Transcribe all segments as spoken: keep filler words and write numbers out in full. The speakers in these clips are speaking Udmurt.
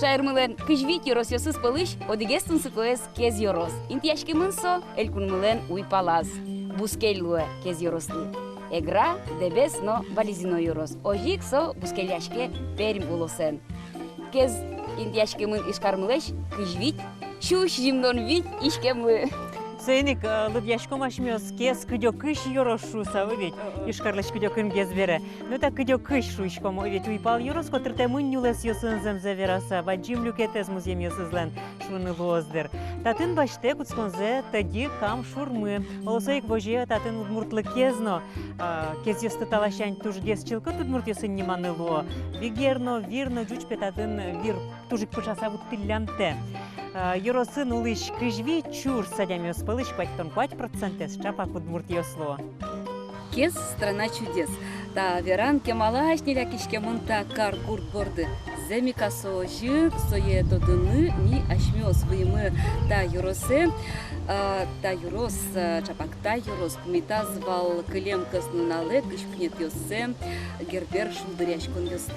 Шаермылэн кызь вить ёросъёсыз пӧлысь одӥгез тунсыкоез Кез ёрос. Интыяськемын со элькунмылэн уйпалаз. Бускель луэ Кез ёрослы Эгра, Дэбес но Балезино ёрос. Озьы ик со бускельяське Пермь улосэн. Кез интыяськемын Ижкармылэсь кызь вить, сю сизьымдон вить иськемлы. Соин ик, э, лыдъяськом асьмеос Кез кыдёкысь ёрос шуыса, ӧвӧл-а ведь? Ижкарлэсь кыдёкынгес бере. Ну, та кыдёкысь шуиськом, ӧвӧл-а ведь, уйпал ёрос котыртэмын нюлэсъёсын зэмзэ вераса, бадӟым люкетэз музъемъёсызлэн шуыны луоз, дыр. Татын басьтэ кутсконзэ тӧдьы Кам шурмы. Оло, со ик возе татын удмуртлыкез но, а, кезъёсты та ласянь тужгес чылкыт удмуртъёсын ниманы луо. Бигер но, вир но, ӟуч пе татын вир туж ик пыӵаса вуттӥллямтэ. А, ёросын улӥсь кызь вить сюрс адямиос пӧлысь куатьтон куать процентэз ӵапак удмуртъёс луо. Кез — страна чудес. Та веран кемалась ини лякиськемын та кар гурт борды. Зэм ик-а со озьы, сое тодыны ми, асьмеос, вуимы та ёросэ. А, та ёрос, а, ӵапак та ёрос пумитаз вал кылем кӧснуналэ кызьпинетъёссэ Гербер шулдыръяськонъёсты.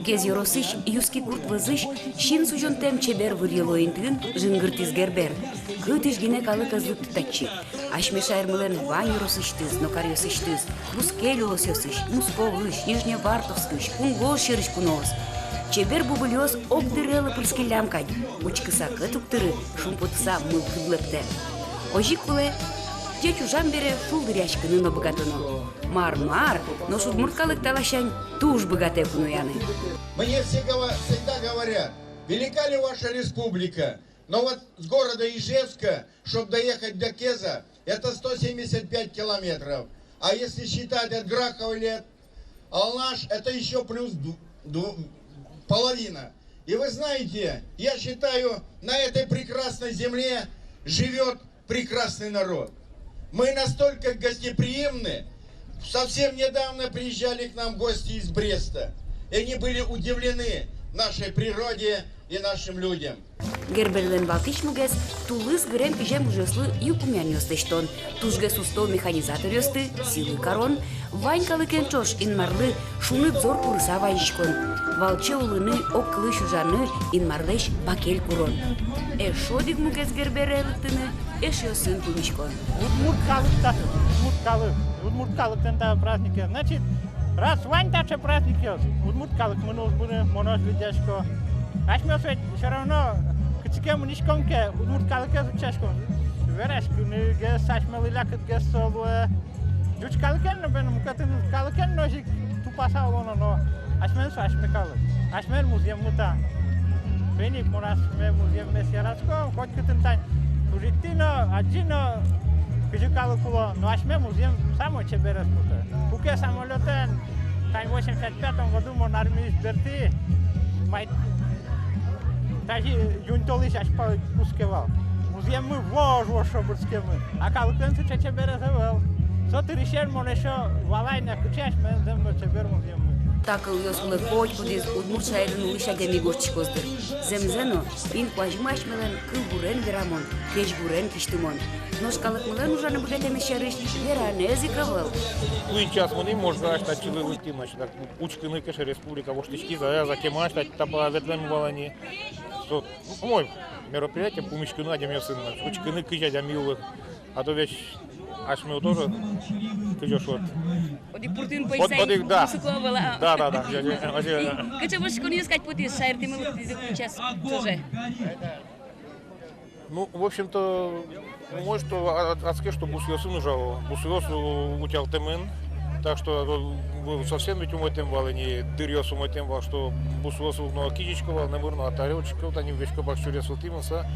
Кез ёросысь Юски гурт вӧзысь син сузёнтэм чебер вырйыло интыын жингыртӥз Гербер. Кытысь гинэ калык ӧз лыкты татчы. Асьме шаермылэн вань ёросысьтыз но каръёсысьтыз, бускель улосъёсысь, Московысь, Нижневартовскысь, кунгож сьӧрысь куноос. Чебер бубылиос огдыре лыпырскиллям кадь, учкыса кӧт уг тыры, шумпотыса мылкыд лэптэ. Озьы ик кулэ ӟеч ужам бере шулдыръяськыны но быгатоно. Мар-мар, нош удмурт калык та ласянь туж быгатэ кунояны. Мне все гова-, всегда говорят: «Велика ли ваша республика?» Но вот с города Ижевска, чтоб доехать до Кеза, это сто семьдесят пять километров. А если считать от Грахова или от Алнаш, это ещё плюс ду-, ду-, половина. И вы знаете, я считаю, на этой прекрасной земле живёт прекрасный народ. Мы настолько гостеприимны. Совсем недавно приезжали к нам гости из Бреста, и они были удивлены нашей природе и нашим людям. Герберлэн валтӥсь мугез — тулыс гырем-кизем ужъёслы йылпумъянъёс лэсьтон, тужгес усто механизаторъёсты сӥлы карон, вань калыкен ӵош Инмарлы шуныт зор курыса вазиськон, валче улыны, огкылысь ужаны, Инмарлэсь бакель курон. Эшшо одӥг мугез Гербере лыктыны — эшъёсын пумиськон. Удмурт калык та, удмурт калык, удмурт калыклэн та праздникез. Значит, раз вань таӵе праздникез, удмурт калык мыноз быре, мон озьы лыдъясько. Асьмеос ведь всё равно кытчы ке мынӥськом ке, удмурт калыкез утчаськом. Вераськыны гес, асьмелы лякыт гес со луэ. Ӟуч калыкен но, бен, мукетын калыкен но озьы ик тупаса улоно, но асьмелэн со асьме калык. Асьмелэн музъеммы та. Соин ик мон асьме музъеммес яратӥсько, коть кытын тань служить кари но, адӟи но, кызьы калык уло, но асьме музъем самой чеберез потэ. Куке самолётэн, тань восемьдесят пятом году мон армиысь бертӥ, май, тазьы июнь толэзь азьпала кутске вал. Музъеммы вож-вож шобырскемын. А калыклэн сыӵе чеберез ӧвӧл. Со дырысен мон эшшо валай на, кыӵе асьмелэн зэм но чебер музъеммы. Та кылъёс улэ котькудӥз удмурт шаерын улӥсь адями гожтӥськоз, дыр. Зэмзэ но, инкуазьмы асьмелэн кылбурен верамон, крезьгурен кисьтымон. Нош калыкмылэн ужаны быгатэмез сярысь веранэз ик ӧвӧл. Куинь час мынӥм, мож карась татчы лыктӥм, значит, так, учкыны ке, шуом, республика воштӥськиз-а, ӧз-а, кемалась та-, тапа ветлэм вал ини. Со, ну, умой мероприятие, пумиськыны адямиосын, учкыны, кызьы адями улэ. А то ведь асьме тоже, кызьы шуод, одӥг пуртын пӧйса, одӥг, да, тунсыко вал, а. Да, да, да. И кыӵе вошконъёс кадь потӥз шаертӥмы лыктӥзы куинь час ӵоже? Ну, в общем-то, умой, что, а, а, адске, что бусыосын ужало, бусыос у-, утялтэмын. Так что, э, совсем ведь умойтэм вал ини, дыръёс умойтэм вал, что бусыос уг но кизисько вал, номыр но, а таре учкыло, тани весько бакчурес вылтӥ мынса.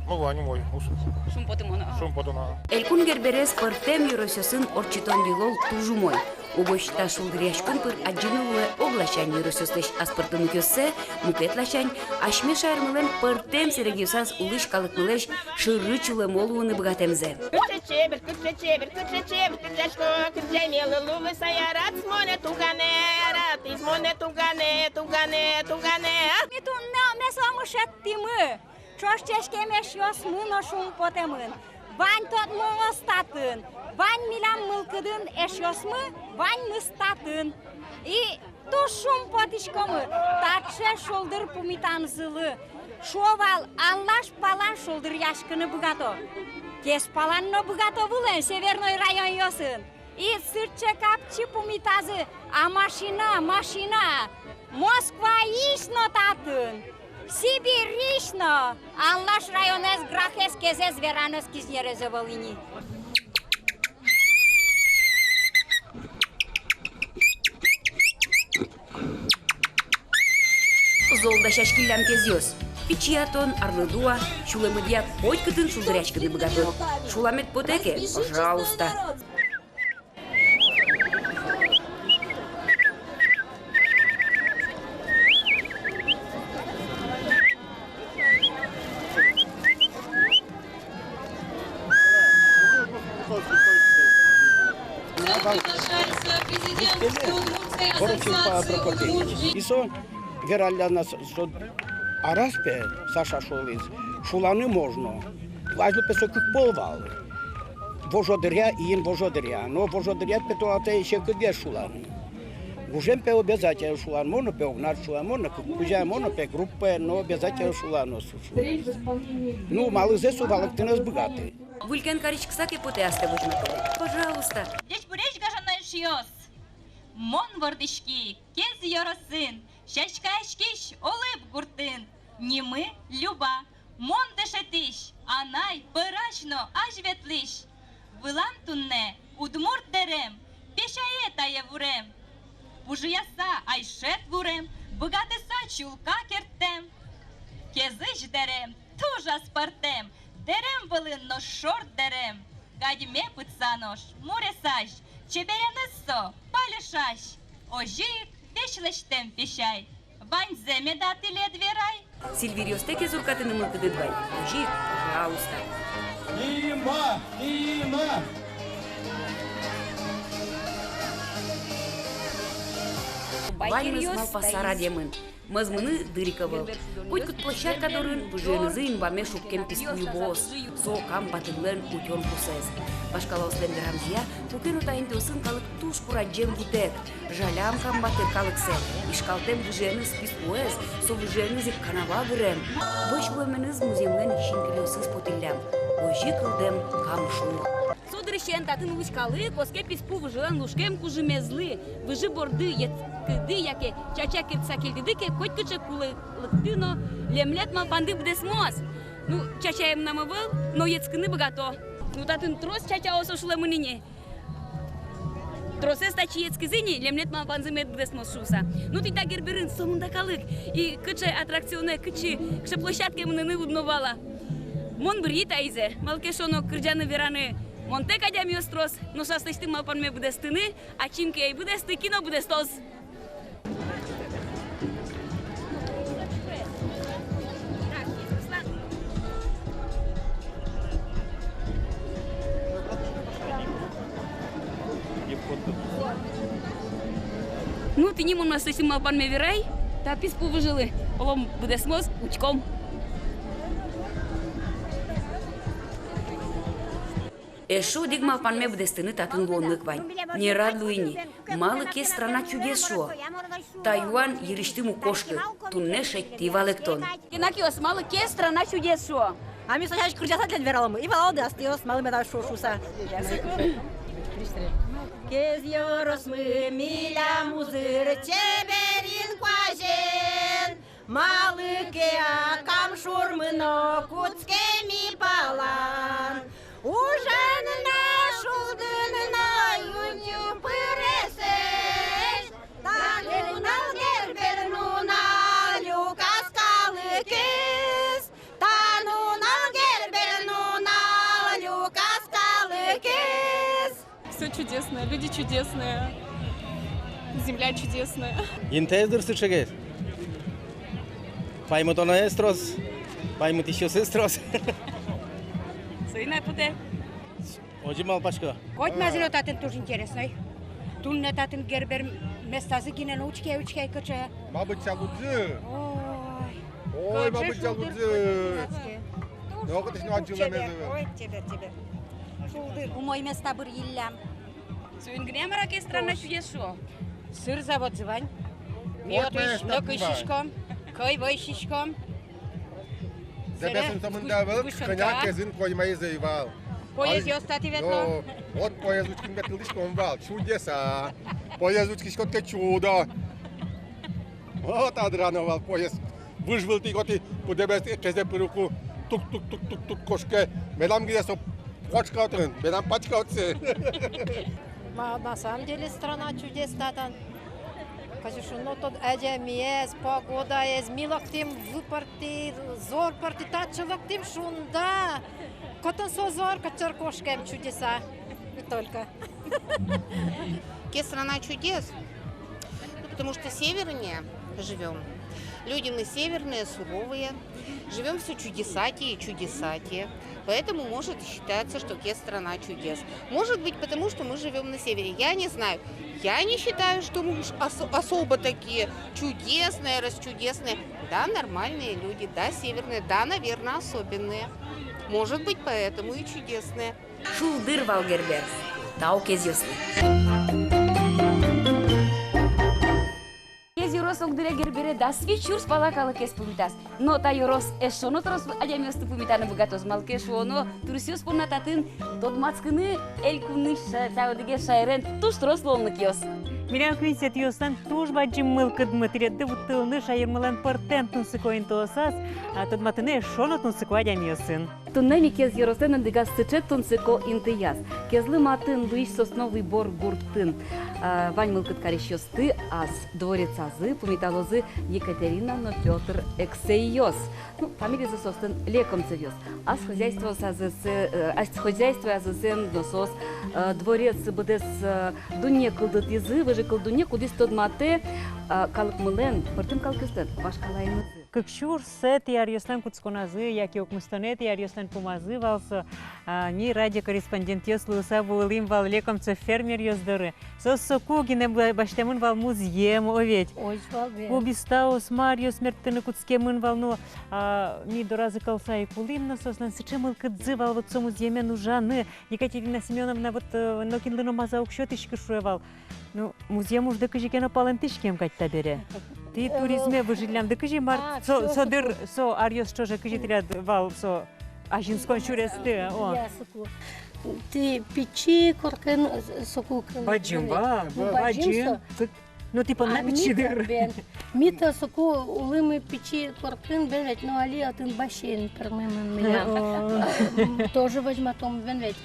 Ну, вань умой, ус-, шумпотоно. Шумпотоно. Элькун Герберез пӧртэм ёросъёсын ортчытон йылол туж умой. Угось та шулдыръяськон пыр адӟыны луэ огласянь ёросъёслэсь аспӧртэмлыкъёссэ, мукет ласянь, асьме шаермылэн пӧртэм сэрегъёсаз улӥсь калыкмылэсь шырысь улэмо луыны быгатэмзэ. Кыӵе чебер, кыӵе чебер, кыӵе чебер кырӟасько, кырӟа мелы лулы саярат, монэ туганэ, яратӥз монэ туганэ, туганэ, туганэ. Ми туннэ омес омы шедьтӥмы, ӵош чечкемесьёсмы но шумпотэмын. Вань тодмоос татын, вань милям мылкыдын эшъёсмы, ваньмыз татын. И туж шумпотӥськомы таӵе шулдыр пумитанзылы. Шуо вал, анлаш палан шулдыръяськыны быгато. Кез палан но быгато вылэм северной районъёсын. И сыӵе капчи пумитазы, а машина, машина. Москваысь но татын, Сибирысь но. Анлаш районэз, Грахез, Кезэз веранэз Кизнерез ӧвӧл ини. Зол дасяськиллям кезъёс. Пичи-а тон, арлыдо-а, сюлэмыдъя котькытын шулдыръяськыны быгатод. Шуламед потэ ке, пожалуйста. Короче, по Прокопьевичу. И со вераллям на со, со араз, пе, Саша шуылӥз, шуланы можно. Азьло, пе, со кык пол вал. Вожодыръя, июнь вожодыръя. Но вожодыръя, пе, толалтэ секытгес шуланы. Гужем, пе, обязательно шуланы, можно, пе, огнад шуланы, можно, кык кузя, можно, пе, группаен, но обязательно шуланы со, шуылӥз. Ну, малызэ со валэктыны ӧз быгаты. Выль кен кариськыса ке потэ астэ возьматыны. Пожалуйста. Ӟечбуресь, гажано эшъёс! Мон вордӥськи Кез ёросын, сяськаяськись Олып гуртын. Нимы Люба. Мон дышетӥсь, анай пӧрась но азьветлӥсь. Вылам туннэ удмурт дэрем, песяе тае вурем. Пужыяса айшет вурем, быгатыса чулка керттэм. Кезысь дэрем туж аспӧртэм, дэрем вылын но шорт дэрем. Гадьме пытса нош муресазь, чебереныз со палешась. Озьы ик весь лэсьтэм, песяй. Ваньзэ меда тӥлед верай. Сильвиръёстэ ке зуркатыны мылкыдыд вань, озьы ик, пожалуйста. Нима, нима. Ваньмыз малпаса радъямын. Мӧзмыны дыр ик ӧвӧл. Котькуд площадка дорын выжыенызы инбаме шуккем писпу юбоос. Со Кам батырлэн утён курсэз. Вашкалаослэн верамзыя, куке но та интыосын калык туж курадӟем вутэк. Жалям Кам батыр калыксэ. Ишкалтэм выжыеныз писпуэз, со выжыеныз ик канава вырем. Вӧсь вуэменыз музъемлэн синкылиосыз потӥллям. Озьы кылдэм Кам шур. Со дырысен татын улӥсь калык оске писпу выжылэн лушкем кужымезлы. Выжы борды йӧтскыды яке чача кертса кельтӥды ке, котькыӵе кулэ лыкты но лемлет малпанды быдэсмоз. Ну, чачае мынам ӧвӧл, но йӧтскыны быгато. Ну, татын трос чачаос шулэмын ини. Тросэз татчы йӧтскизы ини, лемлет малпанзы мед быдэсмоз шуыса. Ну, тӥни та Герберын сомында калык. И кыӵе аттракционэ, кыӵе, кыӵе площадкае мыныны уд но вала. Мон быръи таизэ, малы ке шуоно, кырӟаны-вераны монтэк адямиос трос, нош аслэсьтым малпанме быдэстыны, ачим ке ӧй быдэсты, кин но быдэстоз. Ну, тӥни мон аслэсьтым малпанме верай, та писпу выжылы. Оло быдэсмоз, учком. Эшшо одӥг малпанме быдэстыны татын луонлык вань. Нерад луи ни, малы Кез страна чудес шуо. Та юан йырысьтым уг кошкы, туннэ шедьтӥ валэктон. Кенакиос, малы Кез страна чудес шуо? А ми со сярысь кырӟаса тӥледлы вералом. И валалоды, астэ, малы меда шуо шуыса. Кез ёросмы милям узыр, чебер инкуазен. Малы ке а Кам шурмы но кутскем ми палан. Ужаны но, шулдыны но, ю-, ю-, пыресэсь. Та нунал Гербер нунал, люказ калыкез. Та нунал Гербер нунал, люказ калыкез. Всё чудесное, люди чудесные, земля чудесная. Интыез дыр сыӵегес. Паймытоноез трос, паймытӥсьёсыз трос. Соин ай потэ. Озьы малпасько. Котьмаз но татын туж интересной. Туннэ татын Гербер местазы гинэ но учке, учке, кыӵе. Ма быдӟа лудзы. Ой. Ой, ма быдӟа лудзы. Нокытысь но адӟылэмез ӧвӧл. Ой, чебер, чебер. Шулдыр. Умой места бырйиллям. Соин гинэ, мар-а, «Кез страна чудес» шуо? Сыр заводзы вань. Ми отысь нокызь сиськом, кӧй вӧй сиськом. Дэбесын сомында ӧвӧл, кӧня кезын коймаез ӧй вал. Поездъёс тати ветло. Вот поезд учкыны ветлӥськом вал. Чудеса. Поезд учкиськод ке, чудо. Вот адӟоно вал поезд. Выж вылтӥ котьку Дэбес кезэ пырыку тук-тук-тук-тук-тук кошке. Милям гинэ со пачка отын, милям пачка отчы. Ма, на самом деле страна чудес татын. Кызьы шуоно, тод адямиез, погодаез, ми лыктӥм ву пыртӥ, зор пыртӥ, татчы лыктӥм шунда. Кытын со зор, кытчы кошкем, чудеса. И только. Кез страна чудес, потому что севернее живём. Люди мы северные, суровые. Живём всё чудесатее и чудесатее. Поэтому может считаться, что Кез страна чудес. Может быть, потому что мы живём на севере. Я не знаю. Я не считаю, что мы уж осо- особо такие чудесные, расчудесные. Да, нормальные люди, да, северные, да, наверное, особенные. Может быть, поэтому и чудесные. Шулдыр вал Гербер. Тау Кезъёслы. Кез ёрос огдыре Гербере дас вить сюрс пала калыкез пумитаз. Но та ёрос эшшо но трос адямиосты пумитаны быгатоз, малы ке шуоно, туристъёс понна татын тодматскыны элькунысь ша- та одӥгез шаерен туж трос луонлыкъёс. Милям куиньметӥослэн туж бадӟым мылкыдмы тӥледды вуттылыны шаермылэн пӧртэм тунсыко интыосаз, а тодматыны эшшо но тунсыко адямиосын. Туннэ ми Кез ёрослэн одӥгаз сыӵе тунсыко интыяз. Кезлы матын луись Сосновый Бор гуртын, а, вань мылкыд карисьёсты ас дворецазы пумиталозы Екатерина но Пётр Эксэйёс. Ну, фамилизы соослэн Лекомцевъёс. Ас хозяйствоязы сэ-, э, ас хозяйствоязы сэм но соос, э, дворец быдэс, э, дунне кылдытӥзы, выжыкыл дунне, кудӥз тодматэ, э, калыкмылэн, пӧртэм калыкъёслэн вашкалаенызы. Кык сюрсэтӥ аръёслэн кутсконазы яке укмыстонэтӥ аръёслэн пумазы вал со, а, ми радиокорреспондентъёс луыса вуылӥм вал Лекомцев фермеръёс доры. Соос соку гинэ ба- басьтэмын вал музъем, о ведь. Озьы вал, бен. Кубистаос, маръёс мерттыны кутскемын вал, но, а, ми доразы кӧлса ик улӥм, но соослэн сыӵе мылкыдзы вал вот со музъемен ужаны. Екатерина Семёновна вот, э, нокинлы но маза уг сётӥськы шуэ вал. Ну, музъем ужды кызьы ке но палэнтӥськем кадь табере. Тӥ туризме выжиллямды кызьы, мар, а, со, всё, со дыр, соку. Со аръёс ӵоже кызьы тӥляд вал со азинскон сюресты, о. Я, соку. Тӥ пичи коркын, э, соку кын-, бадӟым, бен, ба-, ну, ба-, бадӟым, бадӟым со. Кык-, ну, тӥ понна пичи дыр. Бен. Ми-то соку улӥмы пичи коркын, бен ведь, но али отын бассейн пӧрмемын милям. О. М, тоже возьматом, бен ведь.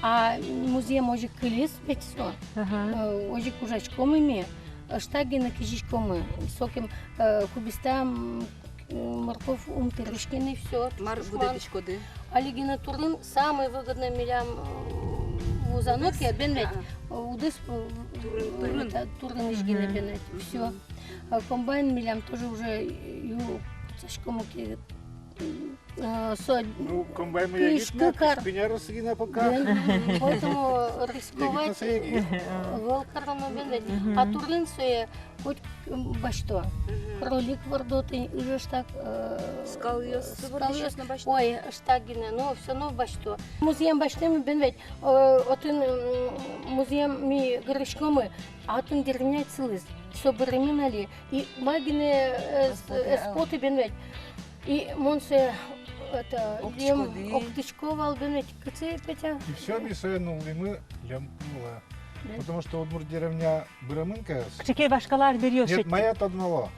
А музъем озьы ик кылиз ведь со. Ага. Э, озьы ик ужаськомы ми. Ӧжытак гинэ кизиськомы. Сокем, э, кубиста, м, морковь ум тырысь гинэ, всё. Мар будэтӥськоды? Али гинэ турын самый выгодный милям, э, вузано ке, бен ведь. А. Удыс, э, турын, турын. Та-, турынысь гинэ, бен ведь. Мгм. Всё. А комбайн милям тоже уже ю-, кутскиськомы ке, э, со, ну, комбайн кышкы кар. Кышкы кар гинэ пока. Бен, поэтому рисковать ӧвӧл кароно, бен ведь. Мгм. А турын сое коть, м, басьто. Мгм. Кролик вордо, тӥни ужаш так, э, скалъёс, скалъёс. Вордӥсьёс но басьто. Ой, ӧжытак гинэ, но всё равно басьто. Музъем басьтэмын, бен ведь, э, отын, м, музъем ми гырыськомы, а отын деревняе сылӥз. Со быремын али. И ма гинэ, э, ӧз поты, а, ӧз поты, бен ведь. И мон сое, это, лем октӥсько вал, бен ведь, кытчы, Петя? И всё, ми сое нуллӥмы Лемпула. Да. Потому что удмурт деревня быремын ке. Кыӵе ке вашкала арбериос. Нет, шедьтӥ. Мае тодмало.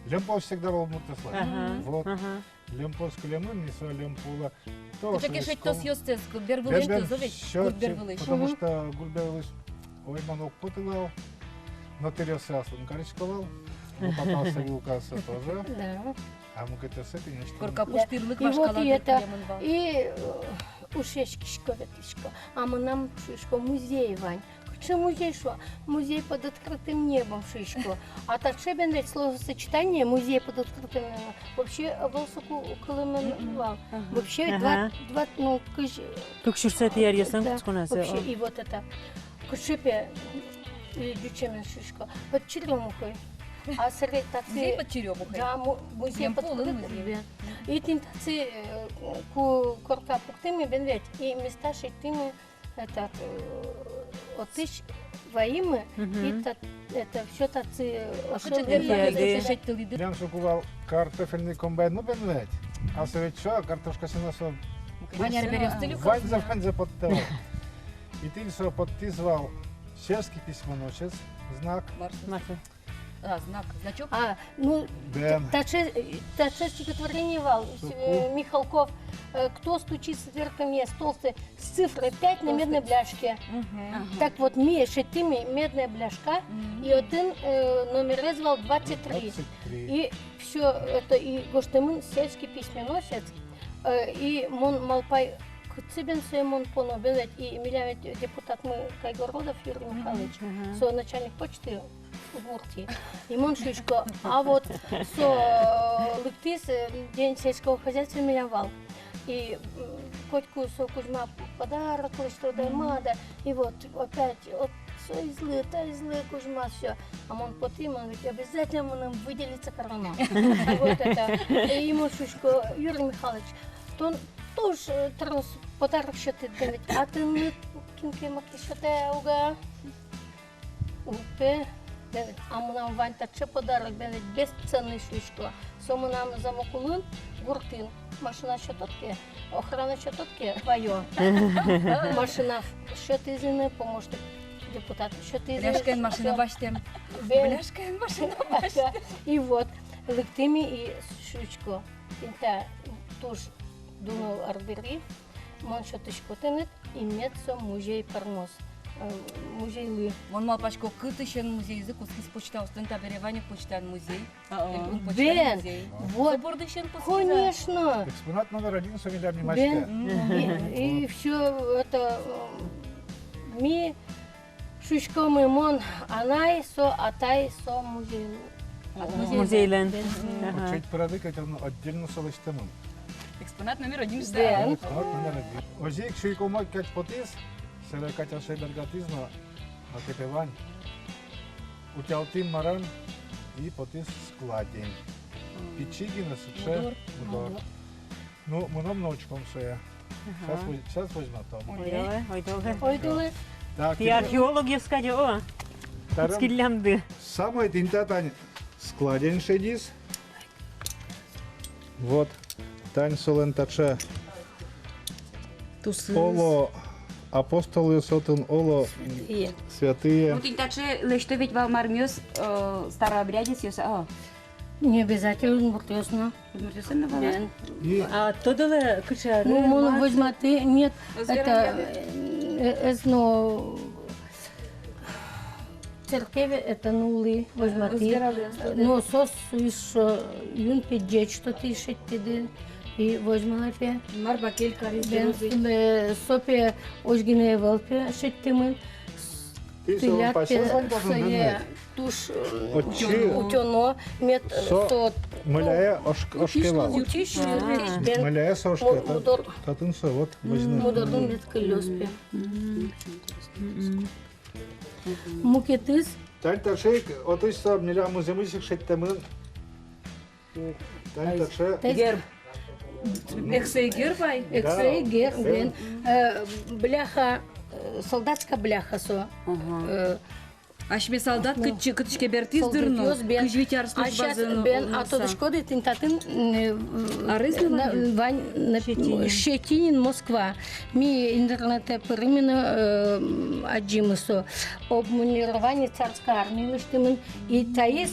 Лемпула всегда вал удмуртъёслэн. Ага, вот. Ага. Лемпуос кылемын, ми сое Лемпула. Кыӵе ке шедьтосъёстэс, Гурбер вылысь, бен, бен, тӥ ведь, всё, Гурбер вылысь. Потому что Гурбер вылысь, ой, мон уг поты вал, но тыръёсы аслым карисько вал, лопатаосы, вилкаосы тоже. Да. А мукетъёсы, конечно. Корка пуштырлык вашкала дыр кылемын вал. И, э, ушъяськисько, ветлӥсько. А мынам, шуисько, музей вань. Кыӵе музей, шуо, музей под открытым небом, шуисько. А таӵе, бен ведь, словосочетание «музей под открытым небом» вообще ӧвӧл соку кылемын вал. Мгм. Ага. Вообще, ага, два, два, ну, кызь... Кык сюрсэтӥ аръёслэн, да, кутсконазы, вообще, о. И вот это. Кыӵе пе, э, ӟучемен, шуисько. Под черёмухой. А сыӵе татчы... Музей под черёмухой. Да, му-, музей под черёмухой. Музей. И тӥни татчы, э, ку-, корка пуктӥмы, бен ведь, и места шедьтӥмы, этот, э, отысь ваимы, и та-, это, всё татчы, э, ошылы. Милям соку вал картофельный комбайн, ну, бен ведь, а со ведь всё, картошка сяна со ваньзэ, ваньзэ поттэ вал. И тӥни со поттӥз вал сельский письменносец, знак. Маршрут. А, знак, значок? А, ну, бен. Та-, таӵе, таӵе стихотворение вал, э, Михалков, э, «Кто стучится в дверь ко мне с толстой, с цифрой пять на медной бляшке». Мгм. Ага. Так вот, ми шедьтӥмы медная бляшка, и отын, э, номерез вал двадцать три. Двадцать три. И всё это, и гожтэмын сельский письменносец, э, и мон малпай, кытчы бен сое мон поно, бен ведь, и милям ведь депутатмы Кайгородов Юрий Михайлович, со начальник почты Удмуртии. И мон шуисько, а вот со, э, лыктӥз, э, день сельского хозяйства милям вал. И, м, котьку со кузьма подарок лэсьтэ да, ма да. И вот опять, вот соизлы, таизлы кузьма, всё. А мон потӥ, мон ведь обязательно мыным выделиться кароно. И вот это. И мон шуисько, Юрий Михайлович, тон туж, э, трос подарок сётӥд, бен ведь, а тыныд кин ке маке сётэ-а, уг-а? Уг, пе, бен, а мынам вань таӵе подарок, бен ведь, бесценный, шуисько. Со мынам замок улын, гуртын. Машина сётод ке, охрана сётод ке, ваё. Машина сётӥзы ини, помощник депутат сётӥзы ини. Бляшкаен машина басьтэм. Бен. Бляшкаен машина басьтэм. И вот, лыктӥмы и шуисько. Тӥни та туж дуно арбери. Мон сётӥсько тыныд, и мед со музей пӧрмоз, э, музейлы. Мон малпасько, кытысен музейзы кутскиз почтаослэн, табере вань почтаын музей. А-а. Элькун почтаын музей. Бен, вот. Со бордысен кутскиз-а? Конечно. Экспонат номер один со милям нимаське. Бен. Мгм. И, и всё это, э, ми Шуиськомы, мон анай со, атай со музей-, музейлэн. Музейлэн. Мгм. Ага. Отчы ӧй пырады кадь, отдельно со лэсьтэмын. Экспонат номер один. Да. Экспонат номер один. Озьы ик шуиськомы кадь потӥз, собере Катя сое бергатӥз но, а кепе вань. Утялтӥм маран и потӥз складень. Мгм. Пичи гинэ, сыӵе мудор. Мудор. Мудор. Ну, мыном но учком сое. Ага. Сейчас воз-, сейчас возьматом. Ойдолэ, ойдолэ. Ойдолэ. Так, тӥ археологъёс кадь, о. Таран. Скиллямды. Самой тӥни та тань складень шедиз. Вот. Тань солэн таӵе. Тусыз. Оло апостолъёс отын, оло святые. Святые. Ну, тӥни таӵе лэсьто ведь вал мармиос, э, старообрядецъёс, а. Не обязательно удмуртъёс но. Удмуртъёс но вал-а? Бен. И... А тодолэ кыӵе арын, ну, мон возьматӥ, нет, это, э, э, но церкви, это, ну, лы возьматӥ. Озьы-а? Но соос ещё юн пе ӟеч что-то шедьтӥды, и возьмалэ пе. Мар бакель кариз. Бен, э, со пе озьы гинэ ӧвӧл пе шедьтэмын. Тӥляд пе сое туж, э, утёно, мед, э, со мыляя ошк-, ошке вал. Утись, утись, бен. Мыляя со ошке, та-, татын со, вот, возьыны. Мудорын мед кылёз пе. Мгм. Мукетыз. Тань таӵе ик, отысь со милям музеймы ик шедьтэмын. Тань таӵе. Герб. Эксэй герб ай? Да. Эксэй герб, бен. Э, бляха, э, солдатская бляха со. Ага. Э, асьме солдат кытчы, кытысь ке бертӥз дыр но, кызь вить ар службазы но. А щас, бен, а тодӥськоды, тӥни татын, э, арес но вань, вань, Щетинин. Щетинин, Москва. Ми интернетэ пыримы но, э, адӟимы со. Обмундирование царской армии лэсьтэмын. И таиз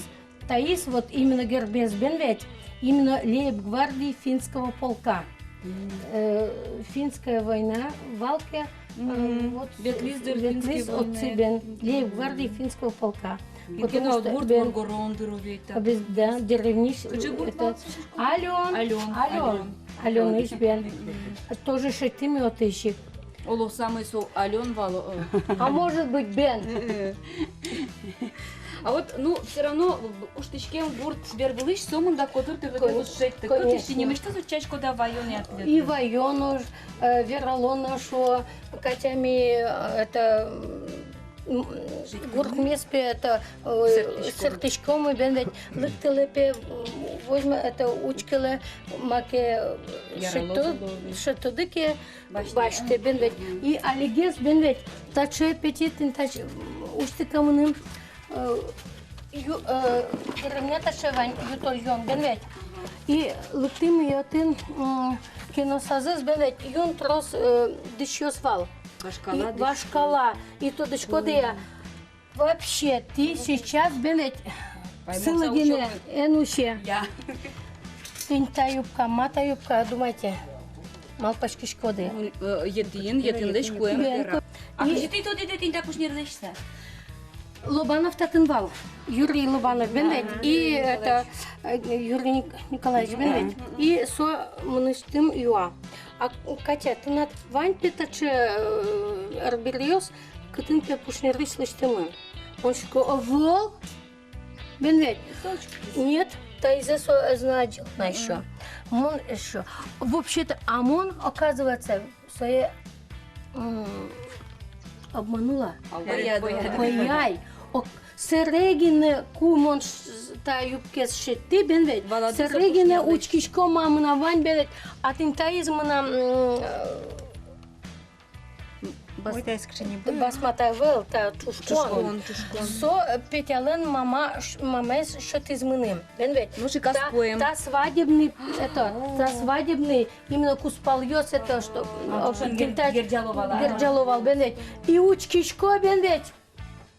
Таиз вот именно гербез, бен ведь, именно лейб-гвардии финского полка. Мгм. Э, финская война вал ке, э, вот ветлӥз дыр, ветлӥз финской отчы войнае. Бен, лейб-гвардии финского полка. Мгм. Потому что, бен, обез-, да, деревнись, это, Алён, Алён, Алён, Алён, Алён, бен. Мгм. Тоже шедьтӥмы отысь ик. Оло, самой со Алён вал, о. А может быть, бен. А вот, ну, всё равно, б-, б-, Уштӥськем гурт бервылысь сомында котыр тӥрлыкез уд шедьты. Конечно. Кытысь тӥ нимысьтыз утчаськоды-а ваёнъя тӥледлы? И ваёно, э, вералоно, шуо, Катя, ми, э, это, м, М, гуртмес пе это, э, сэрттӥськом, сэрттӥськом, и бен ведь лыктылэ пе, м, возьма это, учкылэ, маке, э, шедьто-, шедьтоды ке, басьтэ, бен ведь. И алигес бен ведь, таӵе петитын, таӵе, м, усьтӥ ке мыным, э, ю-, э, деревня таӵе вань, ю-тольён, бен ведь. И лыктӥм отын, м, кеносазэс, бен ведь, юн трос, э, дӥсьёс вал. Вашкала, и дӥсь-, вашкала. И тодӥськоды-а, вообще, тӥ сейчас, бен ведь, сылы гинэ эн усе. Я. Тӥни та юбка, ма та юбка, думайте. Малпаськиськоды. М, э, етӥн, етӥнлэсь куэм. Бен, ку-, а и кызьы тӥ тодӥды тӥни та кушнер лэсьтыса? Лобанов татын вал. Юрий Лобанов, бен ведь. И это, э, Юрий Ник-, Николаевич, бен ведь. И со мынэсьтым юа: «А, Катя, тынад вань пе таӵе, э, арбериос, кытын пе пушнерысь лэсьтэмын?» Мон шуисько: «Ӧвӧл, бен ведь». Нет, таизэ со ӧз на адӟылы на ещё. Мон ещё. Вообще-то, а мон, оказывается, сое, м, обманула. Пӧяй. Пӧяй. Ок, сэре гинэ, ку мон ш-, та юбкаез шедьтӥ, бен ведь. Сэре гинэ учкисько, ма мынам вань, бен ведь. А тӥни таиз мынам, м, э, Бас-, ой, та эскшени бу. Басма та ӧвӧл, та чушкон. Чушкон, чушкон. Со, э, Петялэн мама, ш-, мамаез сётӥз мыным. Бен ведь. Ну, шикас куэм. Та, та свадебный, это, та свадебный, именно кузпалъёс, это, что, а, э, чушкон гер-, герӟало вал, а? Герӟало вал, бен ведь. И учкисько, бен ведь.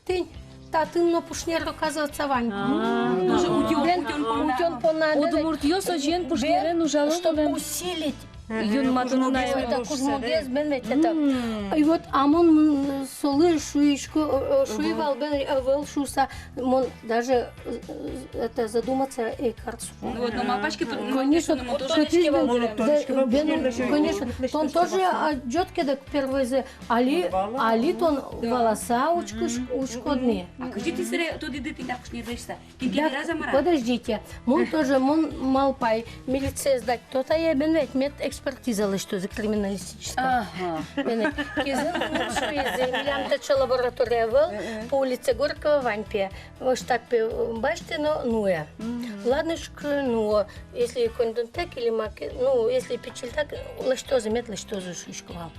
Тӥни татын но пушнер, оказывается, вань. А, тоже утён, бен, утён понна. Утён понна, бен ведь. Удмуртъёс озьыен пушнерен ужало, чтоб усилить. Юнматыны на. Это кужмогес, бен ведь, это. М. И вот, а мон, м, солы шуисько, э, э, шуи вал, бен, э, ӧвӧл шуса, мон даже, э, э, это, задуматься ӧй кариськы. Вот, но малпаське, конечно, шутӥсько вал, бен, конечно, тон тоже, а, адӟод ке, дак, первойзэ, али, али тон валаса учкы-, учкод ни. А кызьы тӥ сэре тодӥды тӥни та кушнер лэсьтыса? Кин ке вераз-а, мар-а? Подождите, мон тоже, мон малпай, милицие сдать то тае, бен ведь, медэкспертиза лэсьтозы, криминалистическая. Ага. Бен ведь, кизын мон шуизы, милям таӵе лаборатория ӧвӧл, по улице Горького вань пе. Озьы так пе, э, басьтэ но нуэ. Мгм. Ладно, шуисько, нуо, если коньдонтэк или маке, ну, если пичильтак, лэсьтозы, мед лэсьтозы, шуисько вал.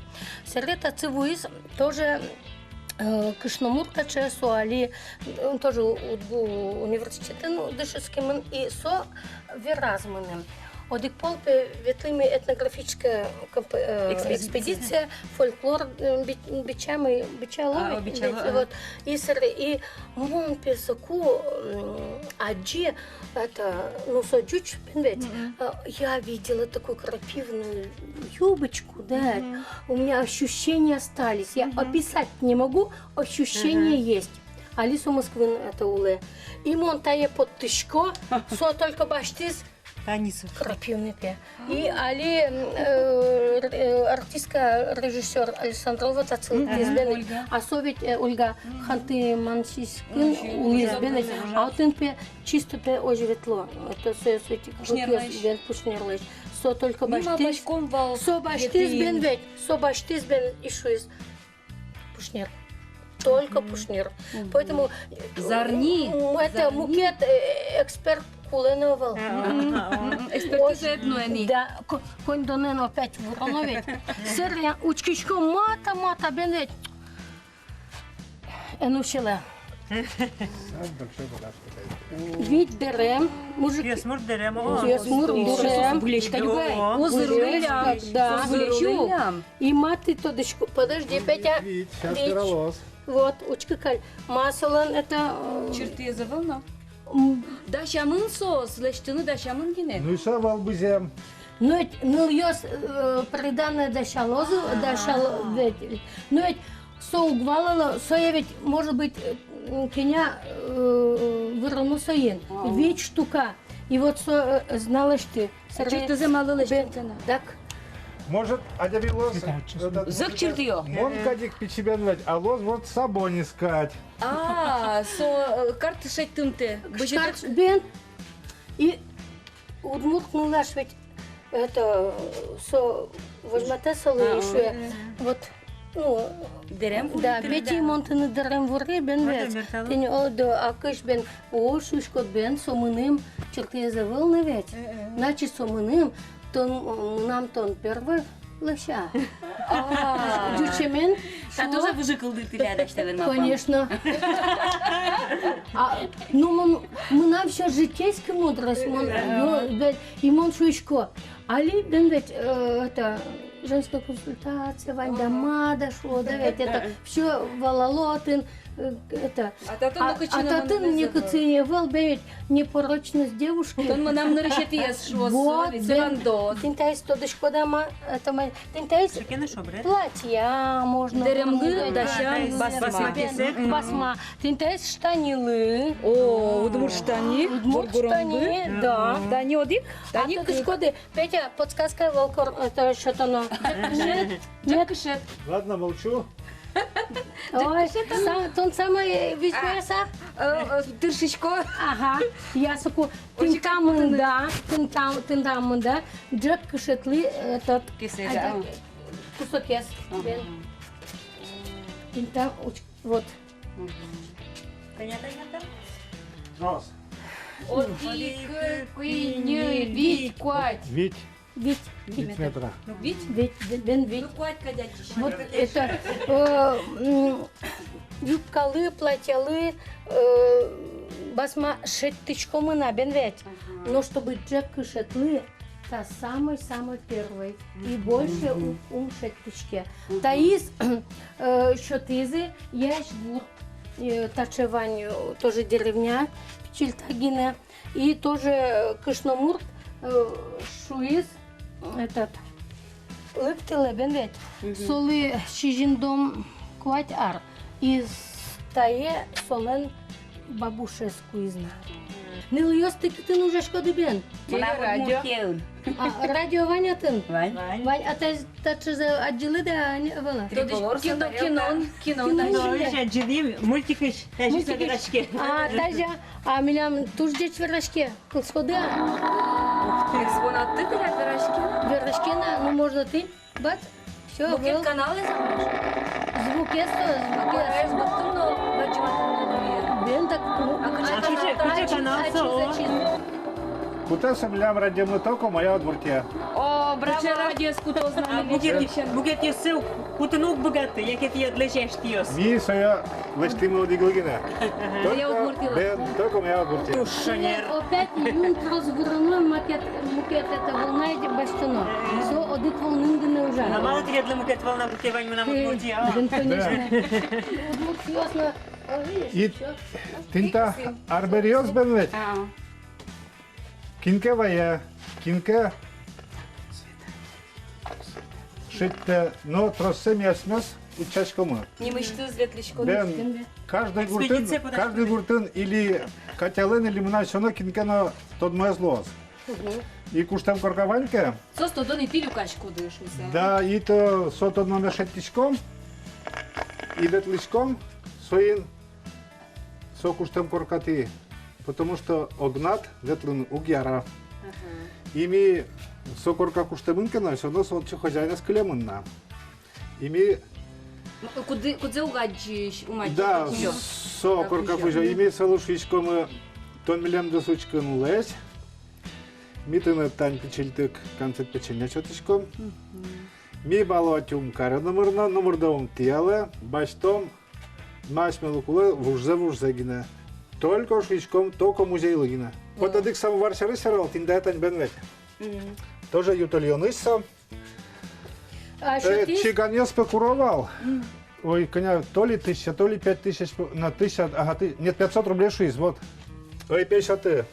Сэре татчы вуиз тоже, э, кышномурт таӵе, со али, э, тоже УдГУ университетын дышетскемын, и со вераз мыным. Одӥг пол пе ветлӥмы этнографическая комп-, э, экспедиция. Экспедиция, фольклор, э, би-, бичамы, бичало, а, ведь, бичало, ага. Вот. И сэре, и мон пе соку, м, адӟи, это, ну, со ӟуч, бен ведь, мгм, э, я видела такую крапивную юбочку, да, мгм, у меня ощущения остались. Я, мгм, описать не могу, ощущения, ага, есть. Али со Москваын это улэ. И мон тае поттӥсько, со только басьтӥз, Танисов. Крапивный пе. И али, м, э, р-, э, артистка, режиссёр Александрова татчы лыктӥз, мгм, бен ведь. Ольга. А со ведь, э, Ольга, мгм, Ханты-Мансийскын улӥз, бен ведь. А отын пе чисто пе озьы ветло. Это соос ведь пушнерлэсь. Бен, пушнерлэсь. Со только басьтӥз. Ми малпаськом вал, со басьтӥз, бен ведь. Со басьтӥз, бен, и шуиз: пушнер. Только пушнер. Мгм. Поэтому, э, зарни, м, это зарни. Мукет, э, эксперт кулэ но ӧвӧл. Мгм. Экспертиза, ну, ини. Да, ко-, коньдонэн опять вуроно ведь. Сэре учкисько, ма та, ма та, бен ведь. Эн усьылэ. Вить дэрем, мужик. Киосмурт дэрем, о. Киосмурт дэрем. Вылесь кадь ук ай. Озыр вылэм. Да. Озыр вылэм. И ма тӥ тодӥськоды, подожди, Петя. Вить, щас вералоз. Вот, учкы каль. Ма солэн это, э, чыртыез ӧвӧл но. М. Дасямын соос, лэсьтыны дасямын гинэ. Ну и со вал бызем. Ну ведь нылъёс, э, приданое дасялозы, дасяло ведь. Ну ведь со уг валало, сое ведь, может быть, э, кӧня, э, выроно соин. Вить штука. И вот со, э, зна лэсьтэ. Чыртыез малы лэсьтӥд? Так. Может, адямилы луоз, э, зӧк чыртыё. Мон кадь ик пичи бен ведь, а луоз вот сабонь искать. А, со, э, карт шедьтымтэ. Карт бен. И удмурт нылаш ведь, это, со возьматэ солы и шуэ. Вот. Ну, дэрем вури, да, тӥледлы, Петя, да. Мон тыныд дэрем вури, бен, ой, ведь. Мертало. Тӥни, о, да, а кызьы, бен, о, шуиськод, бен, со мыным чыртыез ӧвӧл на ведь. Э-э. Значит, со мыным, тон, м, мынам тон первой лэся. А. Ӟучемен. Та шуо. Тоже выжыкылды тӥляд асьтэлэн малпам. Конечно. А, ну, мон, мынам всё житейская мудрость, мон, э, ё, бен, и мон шуисько. Али, бен, ведь, э, это, женская консультация, вань, ага, тамада шуо, да, ведь это всё валало отын, э, это. А татын, а, ну, кыӵе а но татын мон ни кыӵе ӧвӧл, бен ведь, непорочность девушки. Тон мынам нырысетӥез шуо, вот, со ведь, бен, севандос. Тӥни таиз тодӥськод-а ма, это ма, тӥни таиз платья можно. Дэремлы дасям, а, басма. Басма. Тӥни таиз штанилы. О, удмурт штани. Удмурт штани, да. Тани одӥг, тани кык. Тодӥськод-а, Петя, подсказка вал кор-, это, сётоно. Ӟӧк кышет. Ӟӧк кышет. Ладно, молчу. Ой, са-, тон самой визьмоесь-а? Э, э, тыршисько. Ага, я соку. Тӥни та мында, тӥни та, тӥни та мында ӟӧк кышетлы, этот, кусокез. Ага. Тӥни та уч-, вот. Мгм. Кӧня, кӧня та? Раз. Одӥг, кык, куинь, ньыль, вить, куать. Вить. Вить. Вить метра. Вить? Вить, бен, вить. Ну, куать кадь адӟиське. Вот это, э, м, юбкалы, платьялы, э, басма шедьтӥськомы на, бен ведь. Ага. Но чтобы ӟӧк кышетлы, та самой-самой первой. И больше у-, ум шедьтӥське. Мгм. Таиз, э, сётӥзы Язьгур, э, таӵе вань, э, тоже деревня, пичильтӧг гинэ. И тоже кышномурт, э, шуиз, этот, лыктылэ, бен ведь, мгм, солы сизьымдон куать ар, и с-, тае солэн бабушез куиз на. Нылъёс, тӥ кытын ужаськоды, бен? Мынам радио. Удмуртиын. А, радио вань отын? Вань. Вань. Вань, а та Таӵезэ адӟылӥды-а, ӧвӧл-а? Триколор. Кино, кино, кино. Кино адӟылӥм, мультикысь, тазьы со вераське. А, тазьы, а милям туж ӟеч вераське, кылӥськоды-а? Экспонатты тӥляд вераське. Вераське на, ну, можно тӥ, бац, всё, мукет каналэз-а, может? Звукез со, звукез. А, звукез быдтӥм но, бадӟыматӥм но, наверно. Бен, так, ну, а кыӵе, а кыӵе канал со, ачиз, ачиз, ачиз. Кутэ со милям радиомы «Только моя Удмуртия». О, браво, радиоез кутоз на. А мукет, мукетъёссэ кутыны уг быгаты, яке тӥляд лэзёсты. Ми сое лэсьтӥмы одӥглы гинэ. Ага. «Только моя Удмуртия». Бен, «Только моя Удмуртия». Туж шонер. Опять юн трос выроно, мукет, мукет это волна басьтоно. Со одӥг волнаын гинэ ужа. А малы тӥлядлы мукет волна, куке вань мынам Удмуртия? Бен, конечно. Удмуртъёс но, о, видишь, и всё. Тӥни та арбериос, бен ведь. А. Кин ке вае, кин ке шедьтэ, но троссэ ми асьмеос утчаськомы. Нимысьтыз ветлӥськом. Бен, каждый гуртын, экспедиция кутаськом, каждый гуртын или Катялэн, или мынам сяна кин ке но тодмоез луоз. Мгм. И куштэм корка вань ке. Соос тодо ни, тӥ люкаськоды шуыса. Да, и то со тодмоме шедьтӥськом, и ветлӥськом соин со куштэм коркатӥ, потому что огнад ветлыны уг яра. Ага. И ми со корка куштэмын ке но, всё равно со отчы хозяинэз кылемын на. И ми... Кудзэ, кудзэ уг адӟиськы, уг адӟиськы. Да, со корка кузё. И ми солы шуиськомы: тон милемды учкы но лэзь. Ми тыныд тань пичильтык конфет, печенье сётӥськом. Мгм. Ми балло тюм каре номыр но, номырдэ ум тӥялэ, басьтом, ма асьмелы кулэ, вужзэ, вужзэ гинэ. Только шуиськом, только музейлы гинэ. Вот одӥг самовар сярысь верало, тӥни тае тань, бен ведь. Мгм. Тоже ю-тылъёнысь со. А, э, ещё ты чиганъёс пе куро вал. М. Ой, кӧня, то ли тысяча, то ли пять тысяч, на тысяча, ага, ты, нет, пятьсот рублей шуиз, вот. Ой, пе, сёты.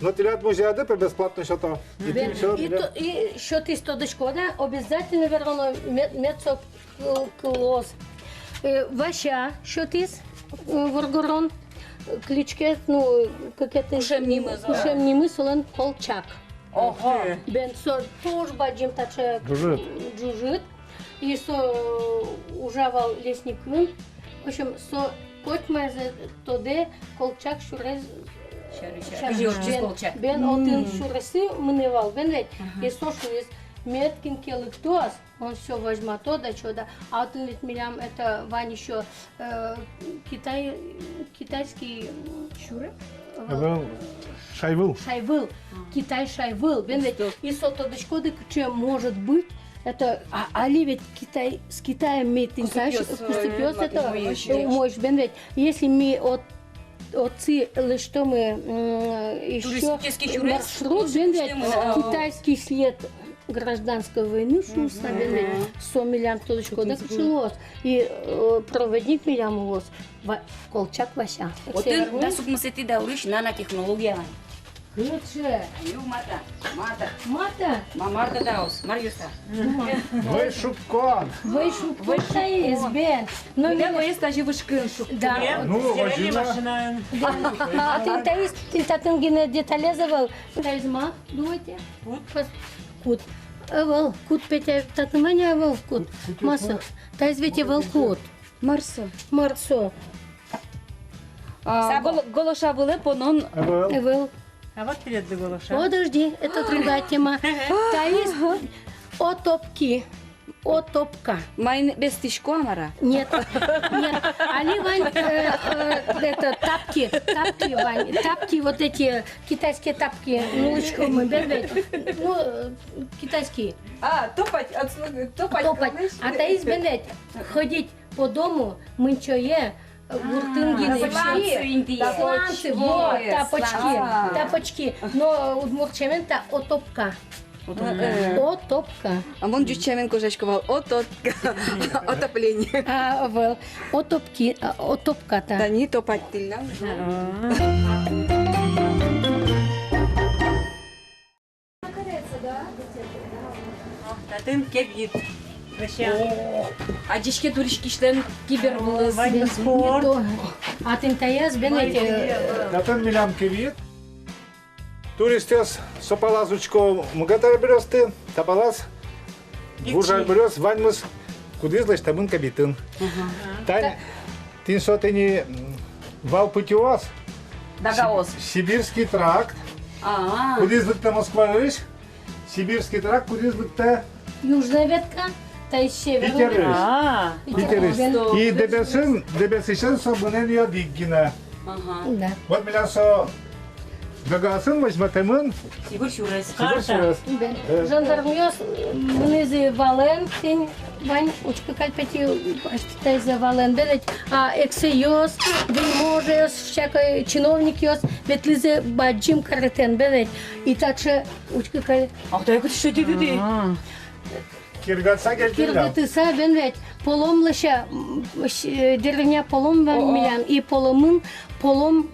Но тӥляд музеяды пе бесплатно сёто. И бен, тӥ всё, и тӥляд то, и сётӥз, тодӥськод-а, обязательно верано мед-, мед со кыл-, кылоз. Э, Вася сётӥз, э, воргорон, э, кличке, ну, кыкетӥ, кушем нимыз, кушем нимыз солэн Колчак. Ого! Бен, со туж бадӟым таӵе ӝужыт. Ӝужыт. И со ужа вал лесникын. В общем, со котьмаез тодэ Колчак сюрес. Сярысь, сярысь. Бен, бен, отын сюресэ мынэ вал, бен ведь. Ага. И со шуиз: мед кин ке лыктоз, Он всё возьмато, да чё, да. А вот ведь милям это вань ещё, э, Китай, китайский, м, сюрэ? Э, шайвыл. Шайвыл. А. Китай шайвыл. Бен ведь и со тодӥськоды, кыӵе может быть, это, а, али ведь Китай, с Китаем ми тӥни кусыпъёс, кусыпъёс, э, это, умой, бен ведь. Если ми от отчы лэсьтомы, м, ещё туристический сюрес, маршрут, бен ведь, а, китайский след гражданской войны шуыса, бен ведь, со милям тодӥськоды кыӵе луоз. И, э, проводник милям луоз Ва-, Колчак Вася. Отын дас укмысэтӥ даурысь нанотехнология вань. Кыӵе? Ю, мар-а та, мар-а та. Мар-а та? Ма, мар-а та даос, мар-а та. Вӧй шуккон. Вӧй шуккон таиз, бен. Но милям вӧез тазьы вышкын. Да. Ну, стиральный машинаен. Да. А тӥни таиз, тӥни татын гинэ деталез ӧвӧл. Таиз ма, думаете? Кут. Кут. Ӧвӧл, кут, Петя, татын вань-а ӧвӧл кут? Кут, кут. Ма со? Таиз ведь ӧвӧл кут. Мар со? Мар со? А, гол-, голоша вылэ понон. Ӧвӧл. Ӧвӧл. А вот перед голоша. Подожди, это другая тема. Таиз отопки. Отопка. Маин, бестӥсько-а, мар-а? Нет, нет. Али вань, э, э, это, тапки, тапки вань, тапки, вот эти китайские тапки, ну, нуллӥськомы, бен ведь. Ну, э, китайские. А, топать, отслу-, топать. Топать. А таиз, бен ведь, ходить по дому, мынчое, гуртын гинэ. Сланцы, сланцы, вот, тапочки, тапочки. Но удмурт сямен та отопка. Отопка. Отопка. А мон ӟуч сямен кожасько вал, отопка. Отопление. А, ӧвӧл. Отопки, а, отопка та. Тани топать тӥллям. Татын кевйыт. О, адӟиське, туриськисьлэн кибер вылыз. Ваньмыз спорт. А тӥни таяз, бен ведь, э, татын милям кевйыт. Туристъёс со палаз учко мукет арбериосты, та палаз вуж арбериос, ваньмыз, кудӥз лэсьтэмын кабитын. Ага. Тань, тӥни со тӥни, м, вал путёос. Дагаос. Си-, Сибирский тракт. А-а. Кудӥз лыктэ Москваысь. Сибирский тракт, кудӥз лыктэ Южная ветка, таиз северная. Питерысь. А. Питерысь. Питерысь. И Дэбесын, Дэбесысен со мынэ ни одӥг гинэ. Ага. Да. Вот милям со Дагаосын возьматэмын. Сибирь сюрес. Сибирь сюрес. Бен. Э. Жандармъёс, э, мынӥзы валэн, тӥни вань, учкы кадь, Петя, асьтэ таизэ валэн, бен ведь, а, эксэйёс, вельможаос, всякой чиновникъёс ветлӥзы бадӟым каретэн, бен ведь. И таӵе, учкы кадь. Ах, да, я хочу, что ты, ты, ты. А. Киргатса кельтӥллям. Киргатыса, бен ведь, Полом лэся, м, с-, э, деревня Полом вань милям, и Поломын, Полом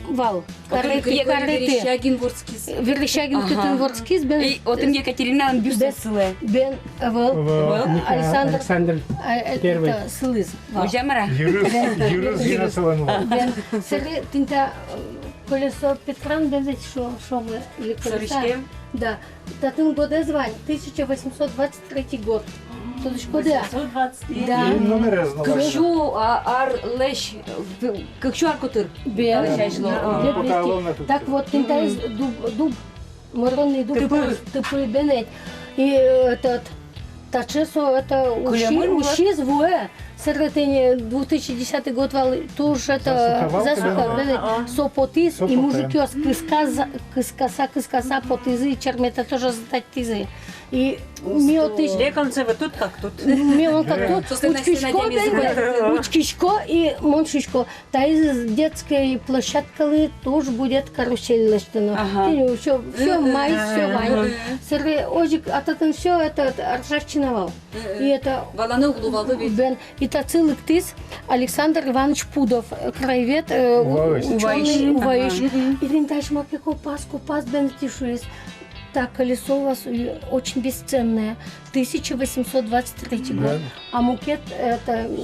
вал. Отын кареты, кие кареты. Верещагин вордскиз. Верещагин татын вордскиз, бен. И отын Екатериналэн бюстез сылэ. Бен, ӧвӧл. Ӧвӧл. Александр, Александр, а, э, Первый. Это, сылӥз. Вал. Озьы-а, мар-а? Йырыз, йырыз гинэ сылэн вал. Бен, сэре тӥни та, э, колесо Петран, бен ведь, шо-, шуомы, или колеса. Шоры иськем? Да. Татын годэз вань, тысяча восемьсот двадцать третий год. Тодӥськоды-а? Восемьсот двадцать третий. Да. И номерез но. Кык сю, а, арлэсь, кык сю ар котыр. Бен. Арлэсь азьло. Бен, бен. Так вот, тӥни таиз дуб, дуб, мыронный дуб. Тыпы. Тыпы, бен ведь. И, э, этот, таӵе со, это, уси-, усиз вуэ. Сэре тӥни две тысячи десятый год вал, туж это засуха, засуха, бен ведь, со потӥз, и мужикъёс кыскаса, кыскаса, кыскаса потӥзы, черметэ тоже сдать каризы. И ми отысь... Лек он, сэре вот тут как тут. Ми он как тут. Учкисько, бен ведь, учкисько, и мон шуисько: таиз детской площадкалы туж будет карусель лэсьтоно. Ага. Тӥни всё, всё, май, всё вань. Сэре озьы ик, а татын всё это, это ржавчина вал. И это валаны уг луы вал ведь. Бен, и татчы лыктӥз Александр Иванович Пудов, э, краевед, э, у-, Уваысь. Учёный, Уваысь. Ага. И тӥни таиз маке копаз, копаз, бен, тӥни шуиз: «Так, колесо у вас, э, очень бесценное. Тысяча восемьсот двадцать третий год». Бен. А мукет, это, м,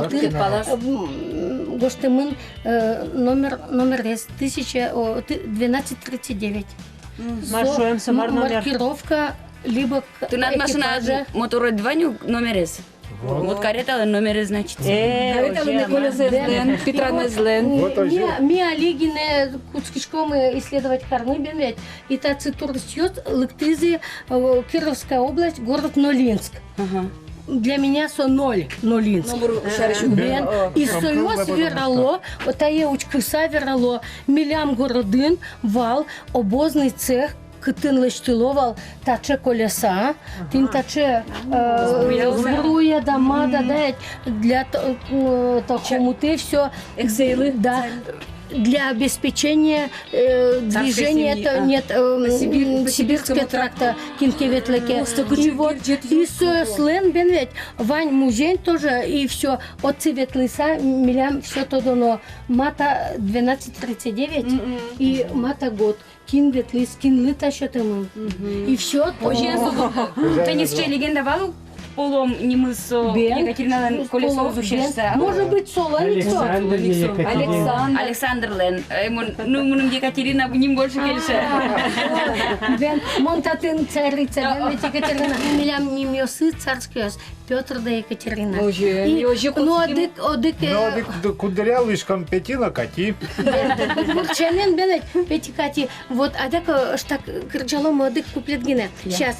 отын, э, м, гожтэмын, э, номер, номерез, тысяча, о, ты-, двенадцать тридцать девять. Мгм. Со, мар шуэм, со мар номер? Маркировка либо к-, экипажа. Тынад машинаед моторед вань ук номерез? Вот кареталэн номерез, значит. Э, кареталэн, озьы, колёсаезлэн, питранэзлэн. Вот, озьы. Ми, ми али гинэ кутскиськом исследовать карыны, бен ведь. И татчы туристъёс лыктӥзы, э, Кировская область, город Нолинск. Ага. Для меня со ноль, Нолинск. Ну, бур, шарыш. Бен, о, и соос верало, вот тае учкыса верало, милям городын вал обозный цех, кытын лэсьтыло вал таӵе колёса, тӥни таӵе, э, сбруя, сбруя, да, мата, да, для то-, э, то-, хомуты, всё. Эксейлы. Да. Для обеспечения, э, движения, семьи, то, а, нет, э, Сибирского тракта, кин ке ветлэ ке. И вот, и соослэн, бен ведь, вань музей тоже, и всё. Отчы ветлыса, милям всё тодоно. Мата двенадцать тридцать девять и мата год. Кин ветлӥз, кинлы та сётэмын. И всё. Озьыен, со, тӥни сыӵе легенда вал ук, Полом нимыз со, бен, Екатериналэн колёсаез усьыса. Может быть, солэн ик со. Александр или Екатерина? Александр. Александрлэн. Э, мон, ну, мыным Екатерина ним больше кельше. А, бен, мон татын царица, бен, ведь Екатерина. Милям нимъёсы царскиос. Пётр да Екатерина. Озьы, и озьы, ну, кутским. Одӥг, одӥг, э, ну, одӥг, д-, куддыръя луиськом Пети но Кати. Удмурт сямен, бен, Пети, Кати. Вот, адяк, э, ӧжытак кырӟалом одӥг куплет гинэ. Я. Сейчас.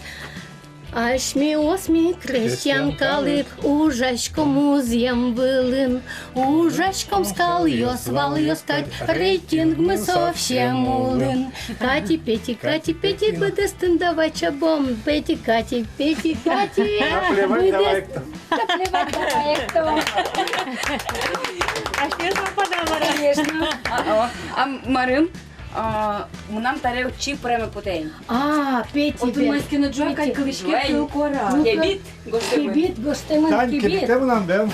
Асьмеос ми крестьян калык, ужаськом музъем вылын, ужаськом скалъёс, валъёс кадь, рейтингмы совсем улын. Кати, Пети, Кати, Пети, быдэстын давай чабом. Пети, Кати, Пети, Кати, быдэс-, наплевать давай, кто. Конечно. А, а, а, марым? А, мынам таре отчы пыреме потэ ини. А, Пети, отын бен. Маське но ӝуа кадь кылӥське, кыл куара. Ну-ка. Кебит гожтэмын. Кебит гожтэмын, тань кебит. Кебитэ мынам, бен.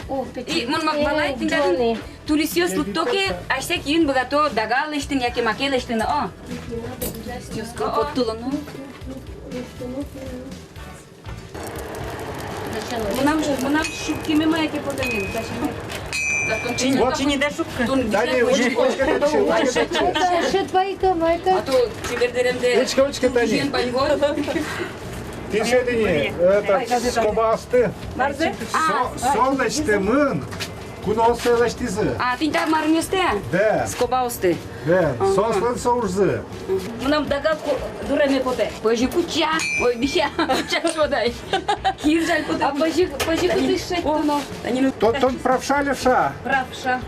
О, Пети. И мон мар валай, э, тӥни татын туристъёс лыкто ке, асьсэ киын быгато дага лэсьтыны яке маке лэсьтыны, о. Лэсьтӥсько, о. Поттыло но. Мынам, мынам шуккеме мае ке потэ ни, дасяме. Вот. Чиньыдэ шуккы. Тани, учкы, учкы, тани. Учкы, учкы, тани. Тӥни, это, скобаосты. Марзэ? Со-, со лэсьтэмын. Куноос сое лэсьтӥзы. А, тӥни та марместы? Да. Скобаосты. Да. Ага. Соослэн со ужзы. Мынам дага ку-, дуреме потэ. Пӧжы куча. Ой, бися. Куча шуод ай. Кин жаль потэ. А пӧжы, пӧжы куча шедьтоно. Тон, тон правша, левша? Правша.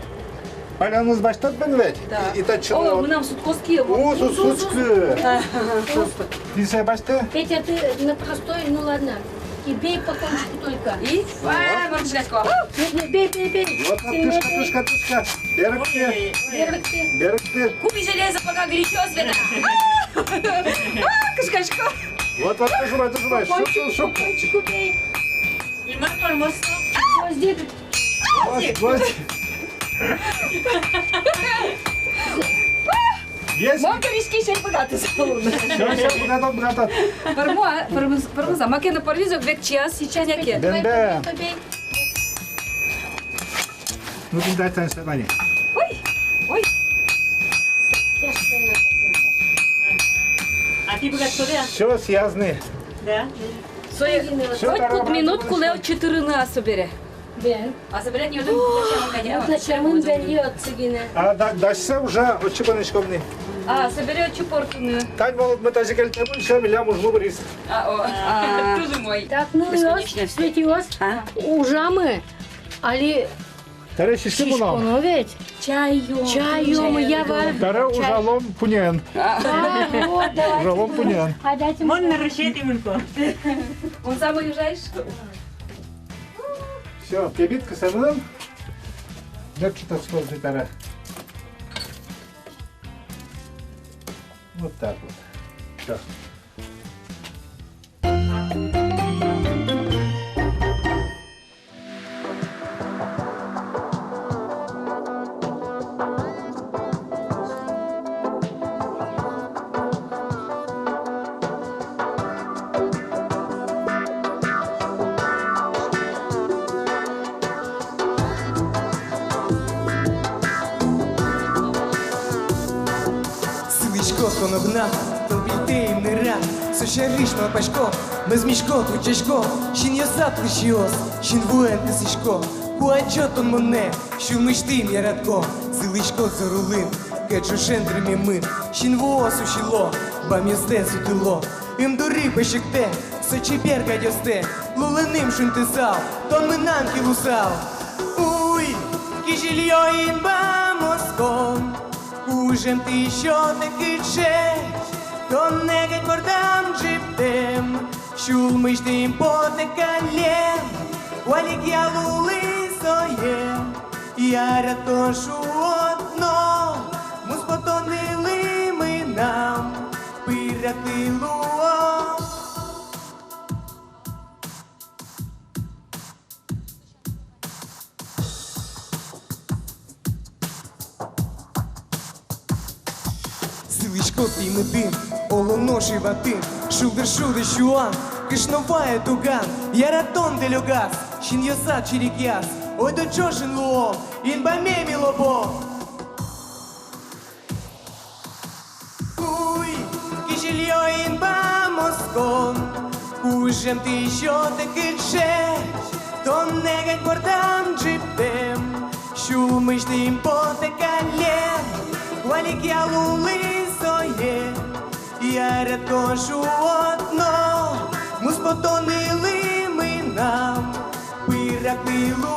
Палянмес басьтод, бен, ведь? Да. И, и татчы. О, мынам сутскоз ке. У, су-, сутскы. Ага. Тӥ сое басьты. Петя, ты на простой, ну ладно. И бей по кончику только. И? А, мордашко. Нет, нет, бей, бей, бей. Вот, вот, сильнее, тушка, бей. Тушка, тушка. Берыкты. Ой. Берыкты. Берыкты. Купи железо, пока горячо, Света. А, кышкашко. Вот, вот, тушка, тушка. Шук, шук, шук. По кончику, по кончику бей. Ильмар, пожалуйста. Гвоздик. Гвоздик. Гвоздик. Есть. Мон кырӥськи, сьӧлык быгатӥз. Всё, всё, быгатод, быгатод. Пӧрмо, а, пӧрмо, пӧрмо, а маке но пӧрмиз ик векчияз, сейчас яке. Бен, бен. Ну, ты дай, Таня, Светлане. Ой, ой. А ты быгатод, да? Всё, связаны. Да. Сое, всё, хоть куд минут кулэ отчы тырыны, а собере. Бен. А собере не один. Вот на чамын бен и отчы гинэ. А да-, дальше уже отчы понӥськом ни. А собере отчы портыны. Тань, мол, мы тазьы кельтэмын, всё, милям ужмы быриз. А, о. А. Туж умой. Так, ну, бесконечность. Светиос, а? Ужамы али. Таре сиськыны мынам. Сиськоно ведь. Чай ё. Чай ё, я вар. Таре ужалом пунэн. А, вот, давай. Ужалом пунэн. А дайте. Мон на русетӥ мынко. Он самый ужаешь? Всё, кебит кысэмын. Мед чутоз кылзы таре. Вот так вот. Всё. Сылӥсько со но гинэ. Кылбуртэм нырам со сярысь малпасько, мӧзмисько, утчасько, синъёсад кылсиос синвуэн кысӥсько. Куадӟо тон монэ, сюлмысьтым яратӥсько, сылӥськод зор улын, кыӵе ӵошен дырмемын. Синвуос усьыло, бамъёстэ сутыло, ымдуры пӧсьыктэ со чебер кадьёстэ, лулыным шунтысал, тон мынам ке луысал. Уй, кизилиё инбам оскон, кужымтэ сётэ кыӵе, тонэ кадь бордам ӝыптэм, сюлмысьтым потэ каллен, куалекъя лулы сое, яратӥсько шуод но, муспотонылы мынам пыраклы луоз. Сылӥсько пеймытын, оло нош иватын, шулдыр шудысь юан, кышно вае туган, яратон дэлёгаз, синъёсад чирикъяз, ойдо ӵошен луом, инбаме ми лобом. Уй, кизилиё инбам оскон, кужымтэ сётэ кыӵе, тонэ кадь бордам ӝыптэм, сюлмысьтым потэ каллен, куалекъя лулы сое, яратӥсько шуод но, муспотонылы мынам пыраклы луоз.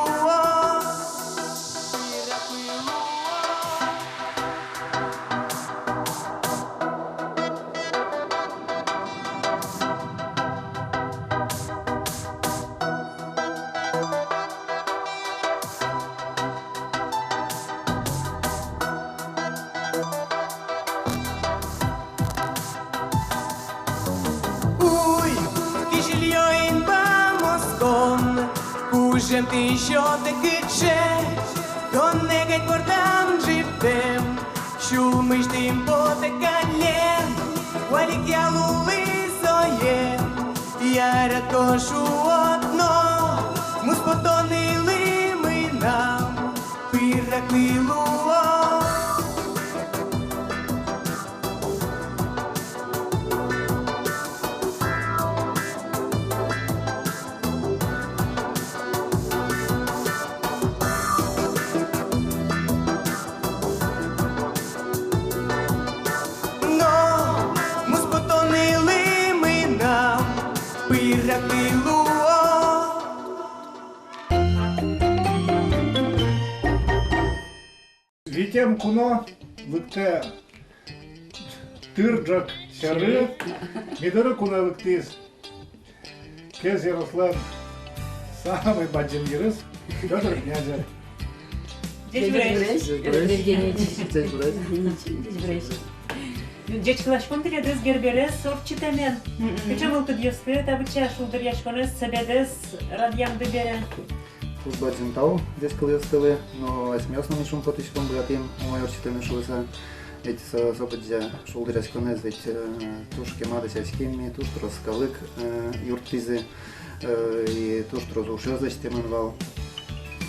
Уй, кизилиё инбам оскон, кужымтэ сётэ кыӵе, тонэ кадь бордам ӝыптэм, сюлмысьтым потэ каллен, куалекъя лулы сое, яратӥсько шуод но, муспотонылы мынам пыраклы луоз. Но, муспотонылы мынам пыраклы луоз. Витем куно лыктэ тыр ӝӧк сьӧры, ми доры куно лыктӥз Кез ёрослэн самой бадӟым йырыз Пётр Князев. Ӟечбуресь. Ӟечбуресь. Евгений Ильич. Ӟечбуресь. Ӟечбуресь. Ӟечкыласьком тӥледыз Герберез ортчытэмен. Мгм. Кыӵе мылкыдъёсты та быдӟа шулдыръяськонэз, собедэз радъямды бере? Туж бадӟым тау ӟечкылъёстылы, но асьмеос но ми шумпотӥськом, быгатӥм умой ортчытэме шуыса. Ведь со, со быдӟа шулдыръяськонэз ведь, э, туж кема дасяським ми, туж трос калык, э, юрттӥзы, э, и туж трос ушъёс лэсьтэмын вал.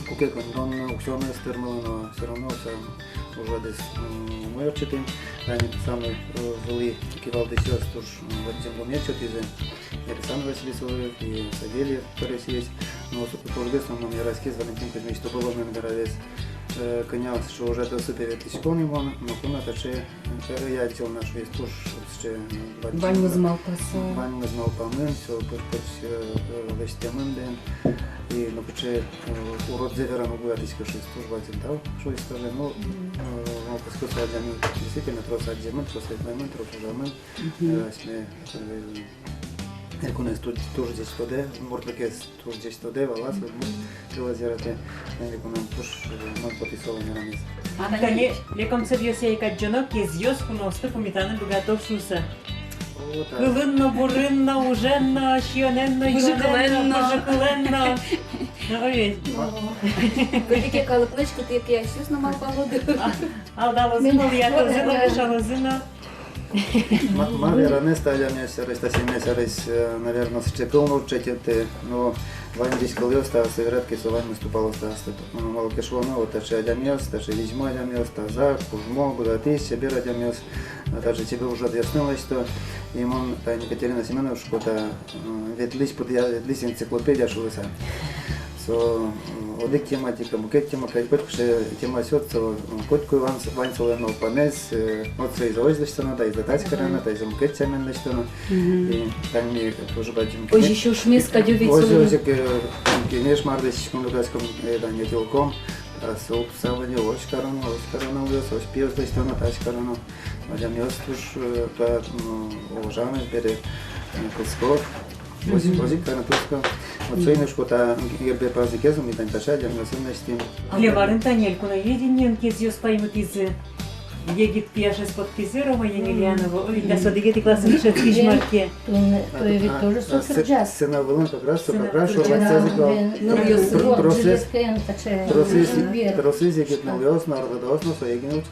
Куке коньдон но, уксё но ӧз тырмылы, но всё равно со ужрадэз, м, умой ортчытӥм. Тани самой, э, вылӥ кивалтӥсьёс туж, м, бадӟым луэмез сётӥзы. Александр Васильевич Соловьёв и Савельев Пётр Васильевич. Но со туж гес мон вераськиз, Валентин Кузьмич Тоболовлэн верамез. Э, кӧня сыӵе ужрадъёсы ветлӥськом ини мон, но куно таӵе, э, я отдел наш весь туж сыӵе, э, бадӟым. Ваньмыз малпаса. Ваньмыз малпамын, всё пыр-пыр, э, э, лэсьтэмын бен. И, ну, кыӵе, э, уродзэ вераны уг быгатӥськы шуыса, туж бадӟым тау шуыса тоже. Ну, э, малпасько, со адями действительно трос адӟемын, трос ветлэмын, трос ужамын. Мгм. Э, асьме, э, элькунэз ту-, туж ӟеч тодэ, муртлыкез туж ӟеч тодэ, валаз, удмурт кылэз яратэ, э, элькунам туж, э, мон потӥ солэн верамез. А тани лекомсэръёсъя ик адӟоно, кезъёс куноосты пумитаны быгато шуыса. О, да. Кылын но, бурын но, ужен но, сиёнэн но, пыжыкылэн но, юонэн но, пыжыкылэн но. Ой. О. Кытӥ ке калыклэсь, кытӥ ке асьсэос но малпало дыр. А, алдалозы но, лыктозы но, кышалозы но. Ма, ма вераны та адямиос сярысь, та семья сярысь, э, наверно, сыӵе кыл но уд шедьты, но ваньмыз кылъёс та, собере ке со ваньмыз тупалоз та, э, малы ке шуоно, вот таӵе адямиос, таӵе визьмо адямиос, таза, кужмо, быгатӥсь, чебер адямиос, а также чебер ужрадъёсын лэсьто. И мон та Екатерина Семёновна шуко та, э, ветлӥсь пыдъя, ветлӥсь энциклопедия шуыса. Со, м, одӥг тематика, мукет тематика, котькыӵе темаез сётэ, м, котьку вань, вань солэн малпанэз, э, вот со изо озьы лэсьтоно, да, изо тазьы кароно, да, изо мукет сямен лэсьтоно. Мгм. И тани тоже бадӟым озьы кенеш. Озьы ик, э, кенеш мар лэсьтӥськом, люкаськом, э, да, нетылком, а со самой озьы кароно, озьы кароно, озьы, озьы пиос лэсьтоно, тазьы кароно. Адямиос туж, э, та, м, ужаны бере, э, кутско. Озьы, озьы ик карыны кутско. Вот соин ик шуко та Гербер праздникез ми тани таӵе адямиосын лэсьтӥм. Кылем арын тани Элькуновидениын кезъёс паймытӥзы. Егит пияшез поттӥзы, Рома Емельянова. Ой, дас одӥгетӥ классын дышетскись мар ке. Туннэ, а, то ведь тоже со кырӟаз. Сцена вылын как раз, со как раз шуо, ватсазы кал. Тросэз, тросэз, тросэз егит нылъёс но, арбедаос но, со егит нылъёс.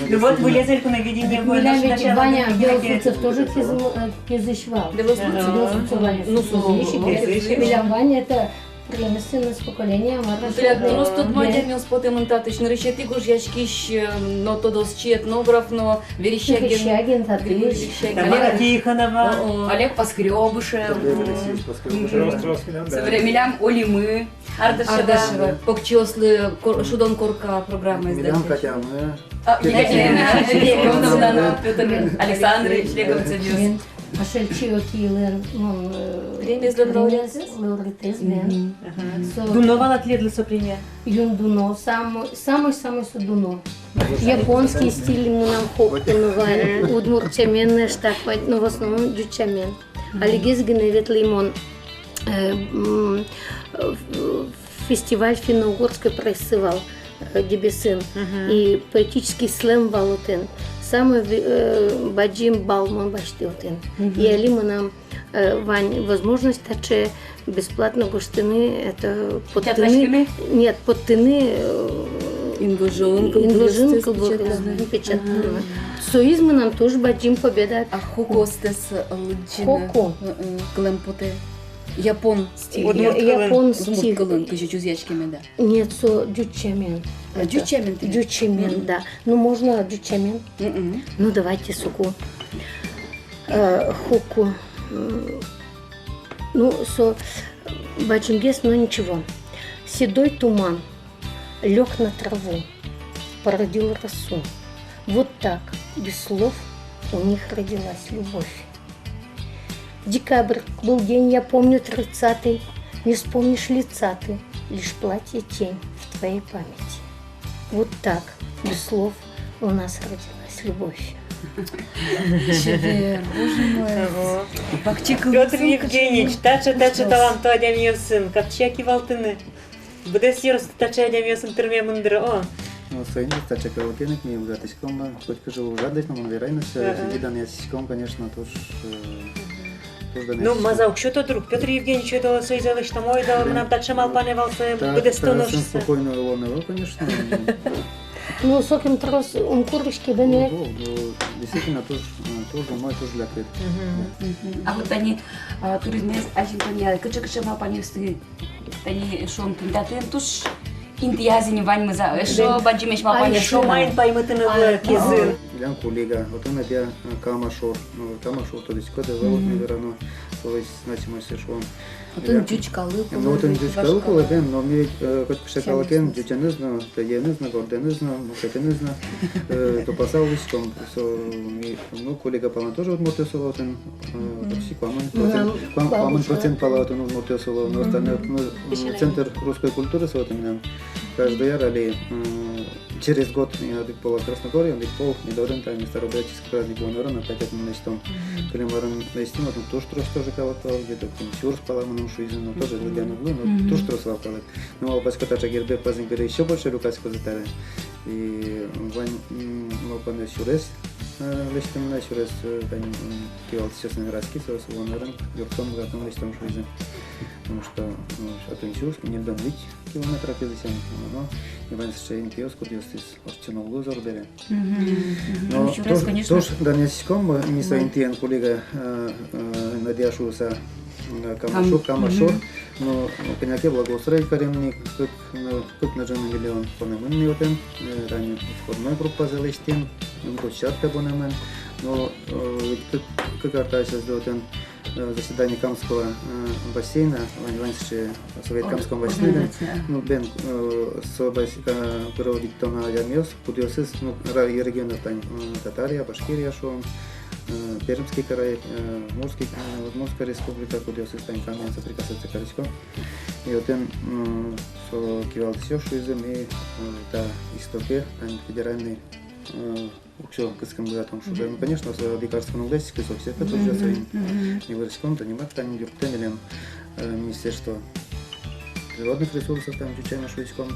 Ну вот, вылез Элькуновидение. Милям ведь Ваня Белослудцев тоже кезы-, э, кезысь вал. Белослудцев. Белослудцев Ваня. Ну, со кезысь. Милям Ваня это преемственность поколения, мар. Ну, тӥляд трос тодмо адямиос потэмын татысь, нырысетӥ гожъяськись, э, но тодосчи, этнограф но, Верещагин. Верещагин, татысь. Верещагин. Тамара Тихонова. О, о. Олег Поскрёбышев. Олег Алексеевич Поскрёбышев. Мгм. Трос, трос, милям, да. Со время милям Олимы. Ардашева. Ардашева. Покчиослы кор-, шудон корка программаез. Милям Катямы. А, Катя. Катя. Пётр Александрович Леговцев. Ашальчи Окилэн, ну, э, премиезлэн лауреатэз? Лауреатэз, да. Мгм. Ага. Со дуно вал-а тӥледлы со премия? Юн дуно, само-, самой-самой со дуно. Японский стиль мынам хоккуно вань, удмурт сямен но, эштак вань, но в основном ӟуч сямен. Алигес гинэ ветлӥ мон, э, м, э, фестиваль финно-угорской прессы вал, э, Дэбесын. Мгм. И поэтический слэм вал отын. Самой ви-, э, бадӟым балл мон басьтӥ отын. Мгм. И али мынам, э, вань возможность таӵе бесплатно гожтыны, это, поттыны. Печатласькыны? Нет, поттыны, э, Инвожоын, Инвожоын кылбуръёсты, кылбуръёсты печатлыны. Печатлыны. Ага. Соиз мынам туж бадӟым победа. А хоккуостэс, э, лыдӟыны? Хокку. Ы-ы, кылэм потэ. Япон стиль. Удмурт кылын. Япон стиль. Удмурт кылын, кызьы ӟузъяськеме, да. Нет, со ӟуч сямен. А, это, ӟуч сямен тӥ? Ӟуч сямен, да. Ну, можно ӟуч сямен. Мгм. Ну, давайте соку. Э, хокку. М, ну, со бадӟымгес, но ничего. Седой туман лёг на траву, породил росу. Вот так, без слов, у них родилась любовь. Декабрь был день, я помню, тридцатый. Не вспомнишь лица ты, лишь платье тень в твоей памяти. Вот так, без слов, у нас родилась любовь. Чебер, боже мой. Ого. Вакчи кылбуръёсын. Пётр Евгеньевич, таӵе, таӵе талантлы адямиосын капчи-а кивалтыны? Быдэс ёросты таӵе адямиосын тырмемын дыр, о. Ну, соин ик таӵе калыкен ик ми быгатӥськом, котькыӵе ужрадлэсь но, мон верай но, со, ага, сӥзьыдан ясиськом, конечно, туж, э, туж данъясиськом. Ну, маза уг сёто дыр ук, Пётр Евгеньевич ойдолэ, соиз лэсьтом, ойдолэ, мынам таӵе малпанэ вал, сое быдэстон уж со. Спокойно улоно, конечно. Ну, сокем трос ум куриське, бен-а? Ну, ну, действительно, туж, э, туж умой, туж лякыт. Мгм. А вот тани, а, туризмез азинтонъя кыӵе-кыӵе малпанъёсты, тани шуом, тӥни татын туж интыяз ини ваньмыз-а, эшшо бадӟымесь малпанъёс. Эшшо маин паймытыны луэ кезын. Милям Кулига, отын эпе, э, Кама шор, ну, Кама шор тодӥськод-а, вот, мгм, наверно, солэсь значимостез шуом. Отын ӟуч калык улэ. Ну, отын ӟуч калык улэ, бен, но ми ведь, э, котькыӵе калыкен ӟученыз но, пегеныз но, горденыз но, мукетэныз но, э, тупаса улӥськом, со, ми, ну, Кулига палан тоже удмуртъёс уло отын, э, почти куамын процент, куам-, куамын процент пала отын удмуртъёс уло, но остальное, ну, э, центр русской культуры со отын, милям. Каждый ар али, э, через год ми одӥг пол Красногорье, одӥг пол ми дорын, тани Старобрядческий праздник вуоно арын, опять отын лэсьтом. Мгм. Кылем арын лэсьтӥм, отын туж трос тоже калык вал, где-то куинь сюрс пала мыным шуизы, но тоже лыдъян уг лу, но туж трос вал калык. Но малпасько, таӵе Гербер праздник бере ещё больше люкаськозы табере. И вань, м, малпанэ сюрес, э, лэсьтыны, сюрес, э, тани, м, кивалтӥсьёсын вераськи, соос вуоно арын юрттон, быгатон лэсьтом шуизы. потому что, ну, отын сюрс ньыльдон вить километра кызьысен, но, но, и вань сыӵе интыос, кудъёсыз ортчоно уг луы зор бере. Мгм. Мгм. Но ну, сюрес, туж, конечно, туж данъяськиськом ми со интыен, кулэ ке, э, э, Надя шуыса, э, Кама-, Кама-, шур, Кама-, мгм, шур. Но, но кӧня ке благоустрой карем ни, кык, но, кык но ӝыны миллион понэмын ни отын, э, тани входной группазэ лэсьтӥм, площадка понэмын. Но, э, ведь кык, кык ар талэсь ӧз лу отын, э, заседание Камского, э, бассейна, вань, вань сыӵе Совет Камского бассейна, организация, ну, бен, э, со бас-, э, кыро витьтон адямиос, кудъёсыз, ну, ра-, и регионъёс тани, м, Татария, Башкирия шуом, э, Пермский край, э, Удмуртский, э, Удмуртская республика, кудъёсыз тани Камаен соприкасаться карисько. И отын, м, со кивалтӥсьёс шуизы, ми, э, та истоке, тани федеральный, э, уксё кыскыны быгатом шуыса. Ну, конечно, со одӥг арскын уг лэсьтӥськы, со всё-таки тоже соин. Мгм. И вырыськом, то нимак тани юрттэ милем, э, Министерство природных ресурсов, тани ӟуч сямен шуиськом.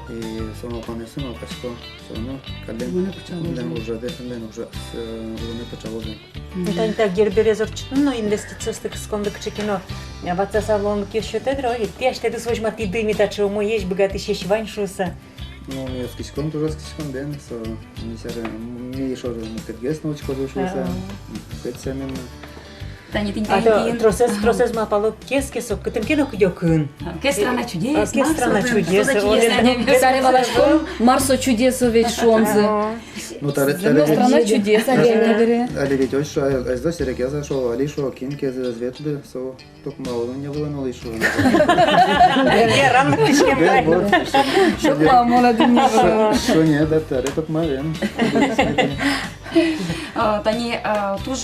Э, и со малпанъёсын малпасько, всё равно каллен, каллен ужады, каллен ужа, с-, э, улонэ пыӵалозы. Мгм. Тани та Герберез ортчытыны но, инвестициосты кысконлы кыӵе ке но, э, ватсаса луонлыкъёс сётэ дыр, ой, тӥ асьтэдыз возьматӥды, ми таӵе умоесь, быгатӥсесь вань шуыса. Ну, ми оскиськом, туж оскиськом, бен, со, ми сярысь, ми шоры мукетгес но учкозы шуыса, мукет сямен но. Тани тӥни, а тани то тӥни. Тросэз, тросэз малпало, кез ке со, кытын ке но кыдёкын. А, кез страна чудес, а, кез страна чудес, со чудес, о, тани, тани, тани, тани, мар со чудес, о, ведь шуонзы. А. Ну, таре, таре ведь страна чудес, а, таре, таре ведь озьы шуо, а, азьло серекъяз-а шуо, али шуо, кин ке ӧз ветлы, со. Токма улонэ вылэм улӥ шуо. Вераны кыӵе ке но. Бен, вот, шо-, шо-, токма молодец, шо-, шо-, не, да, таре токма, бен. А, тани, а, туж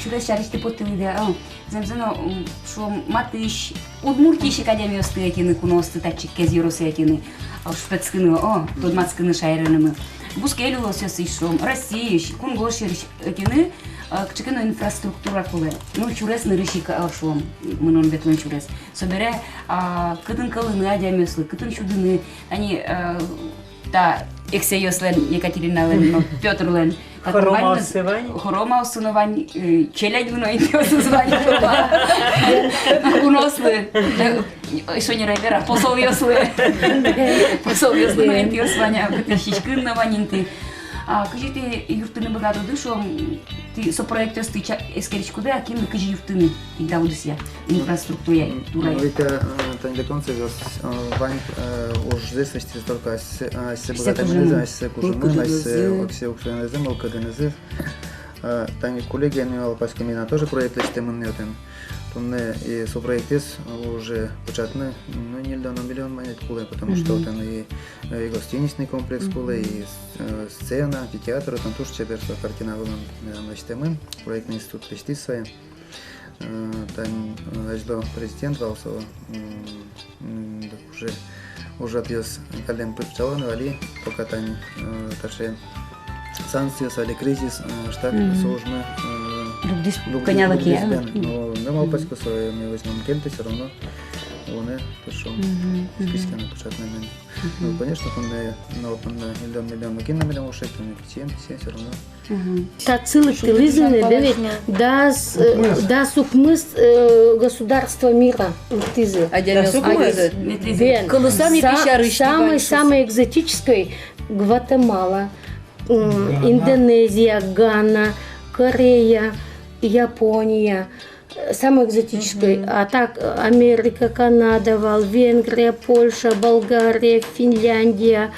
сюрес сярысь тӥ поттылӥды, а, зэмзэ но, м, шуом, матысь, Удмуртиысь ик адямиосты ӧтьыны, куноосты татчы, Кез ёросэ ӧтьыны, а, шутэтскыны, о, тодматскыны шаеренымы. Бускель улосъёсысь, шуом, Россиысь, кунгож сьӧрысь ӧтьыны, а, кыӵе ке но инфраструктура кулэ. Ну, сюрес нырысь ик, а, шуом, мынон-ветлон сюрес. Собере, а, кытын кӧлыны адямиослы, кытын сюдыны. Тани, а, та эксэйёслэн, Екатериналэн но Пётрлэн. Хоромаоссы вань? Хоромаоссы но вань, э, челядь мыно интыосыз вань, шуом-а. Кунослы. Э, шонер ай вера, посолъёслы. Посолъёслы но интыос вань, а, кытын сиськын но вань инты. А кызьы тӥ юрттыны быгатоды, шуом, тӥ со проектъёсты ча-, эскериськоды-а, кинлы кызьы юрттыны тӥни та удысъя, инфраструктурая, м, турая? Ну, ведь, э, тани бетон цевьёс, э, вань, э, ужзэс лэсьтӥзы только асьсэ, асьсэ быгатэмынызы, асьсэ кужымын, асьсэ уксё, уксёенызы, мылкыдынызы. Э, тани кулэ ке но, малпасько, милям тоже проект лэсьтэмын ни отын. Туннэ и со проектэз уже пыӵатыны, ну, ньыльдон миллион манет кулэ, потому что отын и, э, и гостиничный комплекс кулэ, и с-, э, сцена, амфитеатр, отын туж чебер со картина вылын, э, лэсьтэмын, проектный институт лэсьтӥз сое. Э, тани, э, азьло президент вал со, м, м, уже ужрадъёс каллен пыӵало но, али пока тани, э, таӵе санкциос, али кризис, э, штат со ужмы, э, дугдӥз, дугдӥз, кӧня ке, дугдӥз, а? Бен. Но, но малпасько, сое ми возьмам кельты, всё равно улонэ тыршом. Мгм, мгм. Спискеме пыӵатыны, бен. Мгм. Ну, конечно, кунда, но кунда ньыльдон миллион но кин но милям ушед, но пичиен, пичиен всё равно. Мгм. Татчы лыктылӥзы ни, бен, дас, э, дас укмыс, э, государство мира лыктӥзы. Адямиос лыктӥзы. Бен. Кылыса ми са-, пичи арысь самый, самый экзотической Гватемала, м, Гана. Индонезия, Гана, Корея, Япония. Самой экзотической. Мгм. А так, э, Америка, Канада вал, Венгрия, Польша, Болгария, Финляндия,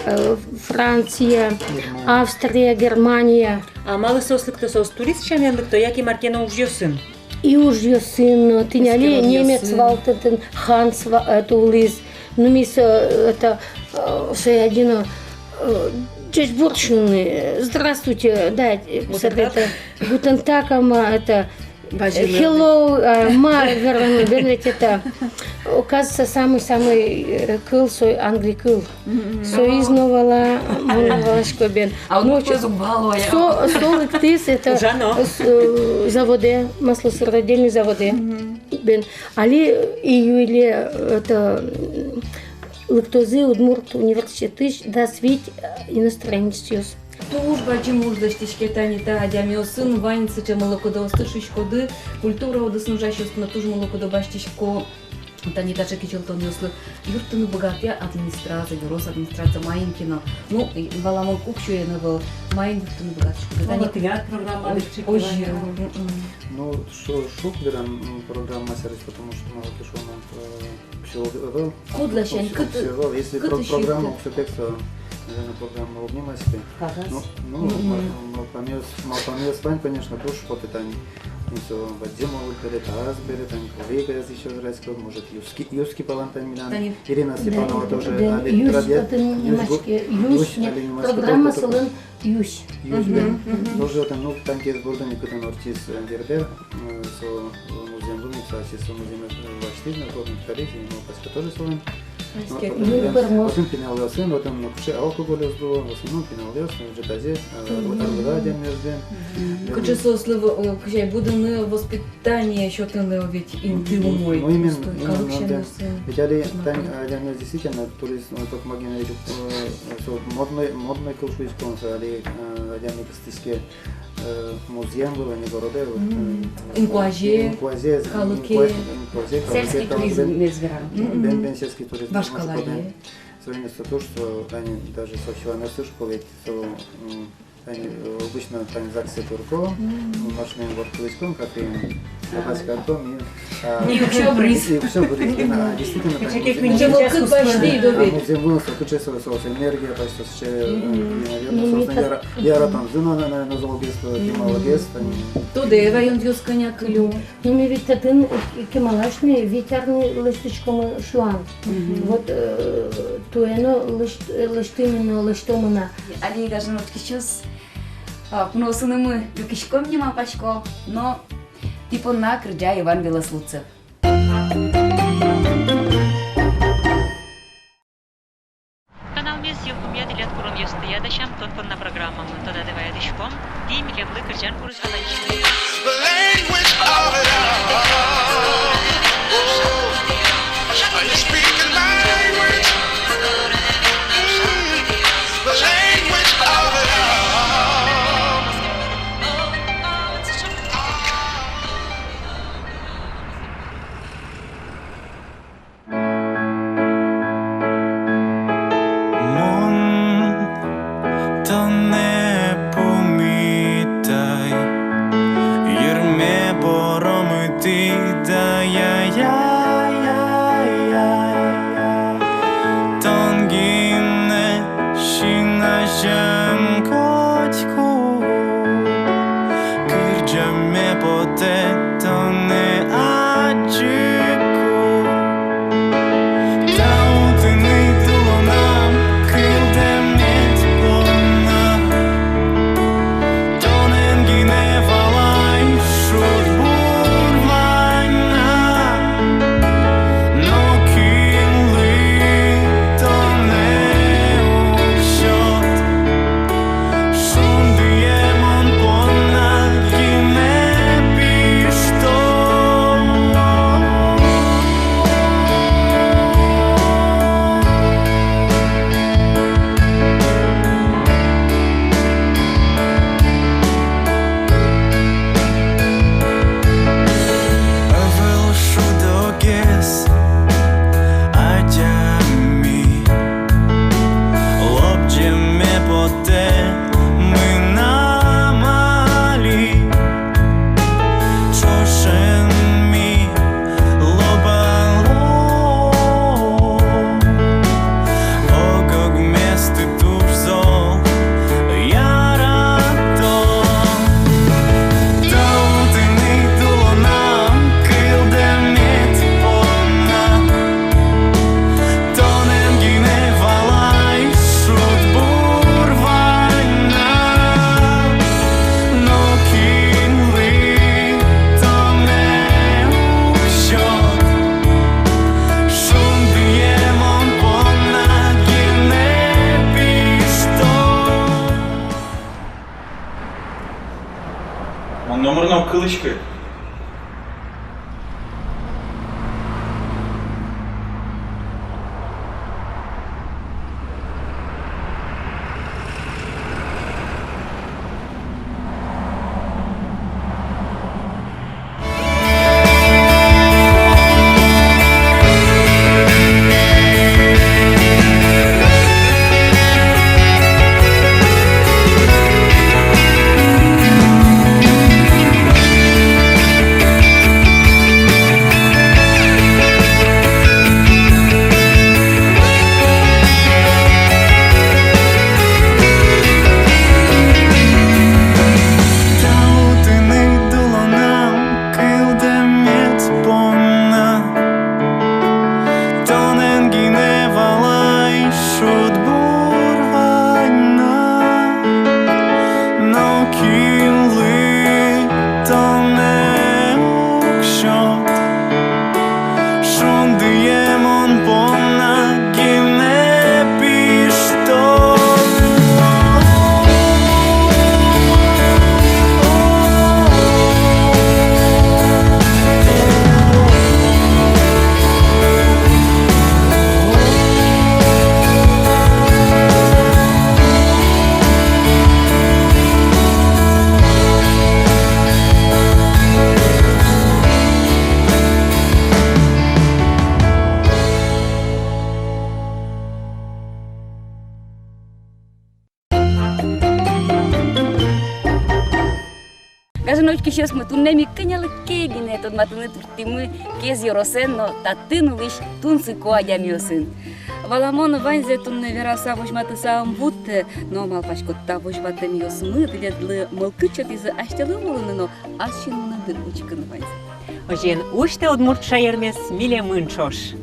э, Франция, Германия. Австрия, Германия. А малы соос лыкто, соос турист сямен лыкто, яке мар ке но ужъёсын? И ужъёсын, но тӥни али немец вал татын, Ханс ва-, э, тулыс. Ну, ми со, э, это, э, со один, э, ӟечбуресь, э, здравствуйте, да, э, гутен таг, это, гутен таг, а ма, это, Hello, а, ма вераны, бен, ведь это, оказывается, самый-самый, э, кыл, со англи кыл. Мгм. Соиз но вала, мон но валасько, бен. А вот со, со лыктӥз, это, с-, э, заводэ, маслосыродельный заводэ. Мгм. Бен. Али июле, это, м, лыктозы Удмурт университетысь дас вить, э, иностранецъёс. Туж бадӟым уж лэсьтӥське тани та адямиосын, вань сыӵе мылокыдоосты, шуиськоды, культура удысын ужасьёсты но туж мылокыдо басьтӥсько. Тани таӵе кичӧлтонъёслы юрттыны быгатэ администрация, ёрос администрация, маин ке но. Ну, и валамон, уксёен ӧвӧл, маин юрттыны быгатӥськоды. Тани, ну, тӥляд программа, ой, лекчик, озьы. Мгм. Ну, шо-, шуг берам, м, программа сярысь, потому что малы ке шуоно, э, уксё ӧвӧл. Куд ласянь, уксё, кыт-, уксё ӧвӧл. Если кыт про-, ещё программа ик-то. Уксё пекса, наверное, программа уг ни маськы. Кагаз. Ну, ну, мгм, мал-, малпамъёс, малпамъёс вань, конечно, туж потэ тани. Ну, всё, бадӟым уж бере, таяз бере, тани, коллегаяз ещё верасько, может, юски, юски палан тани милям. Тани Ирина Степанова тоже, бен, али юсь, радио, татын юсь, нимаське, юсь, юсь, не, али нимаське, программа только, только солэн юсь. Юсь, бен. Мгм, мгм. Тоже там, ну, танкист бордын ик татын ортчиз, э, Гербер, э, со, э, музъем вылын ик, со ачиз со музъем, э, вачтӥз но, кылдытӥз, и, ну, паська тоже солэн. Отын пиналъёсын, отын, ну, кыӵе алкоголь уз лу, в основном пиналъёс, ну, уже тазьы, э, арлыда адямиос бен. Мгм. Кыӵе соослы, э, кызьы будыны, воспитание сётыны ведь инты умой. Ну, именно, именно, калык сямен. Ведь али тани адямиос действительно, турист, ну, как могу говорить, э, со модной, модной кыл шуиськом, со али, э, адями кыстӥське, э, музъем вылэ, а не городэ, вот, э, инкуазе, инкуазе, калыке, инкуазе, инкуазе, сельский туризм, бен, бен, сельский туризм. Вашкалае. Соин ик со туж, что они даже со сюанэз шуо ведь, со, м, они, э, обычно тани загсэ турко, машинаен ворттылӥськом, кафеен, а, паськытом и, а, и уксё быриз. И уксё быриз, и на, действительно, тани музъем, а, музъем вылын со кыӵе со, со, со энергия, то есть со сыӵе, э, и, наверное, со яра-, яратонзы но, наверное, золгес, э, кемалогес, тани. Тодэ ваёнъёс кӧня кылё. Ну, ми ведь татын кемалась ни, вить ар ни лэсьтӥськомы сюан. Мгм. Вот, э, туэ но лэсьт-, лэсьтӥмы но, лэсьтомы на. Али гажано учкисьёс, а, куноосынымы люкиськом ни, малпасько, но тӥ понна кырӟа Иван Белослудцев. Каналмес йылпумъя, тӥляд куронъёстыя дасям «Тон понна» программамы. Тодады вайытӥськом, тӥ милемлы кырӟан курысь валаськоды. Мон тонэ пумитай, йырме поромытӥ да, я-я-я-я. Тон гинэ син азям котьку, кырӟаме потэ тонэ адӟыку. Тау тыныд, улонам, кылдэмед понна. Тонэн гинэ валай шудбур вань на. Нокинлы тонэ уг сёт. Шундые мон понна гинэ пишто. Ӧвӧл шудогес адями, лобӟеме потэ мынам али. Ӵошен ми лобало, ог-огместы туж зол ярато. Тау тыныд, улонам, кылдэмед понна. Тонэн гинэ валай шудбур вань на. Нокинлы тонэ уг сёт. Шундые мон понна гинэ пишто. Мон номыр но уг кылӥськы. Азьын учкисьёсмы, туннэ ми кӧнялы ке гинэ тодматыны турттӥмы Кез ёросэн но татын улӥсь тунсыко адямиосын. Валамон, ваньзэ туннэ вераса-возьматыса ум вуттэ, но малпасько, та возьматэмъёсмы тӥледлы мылкыд сётӥзы асьтэлы вуылыны но ас синмыныды учкыны ваньзэ. Озьыен, усьтэ удмурт шаермес милемын ӵош.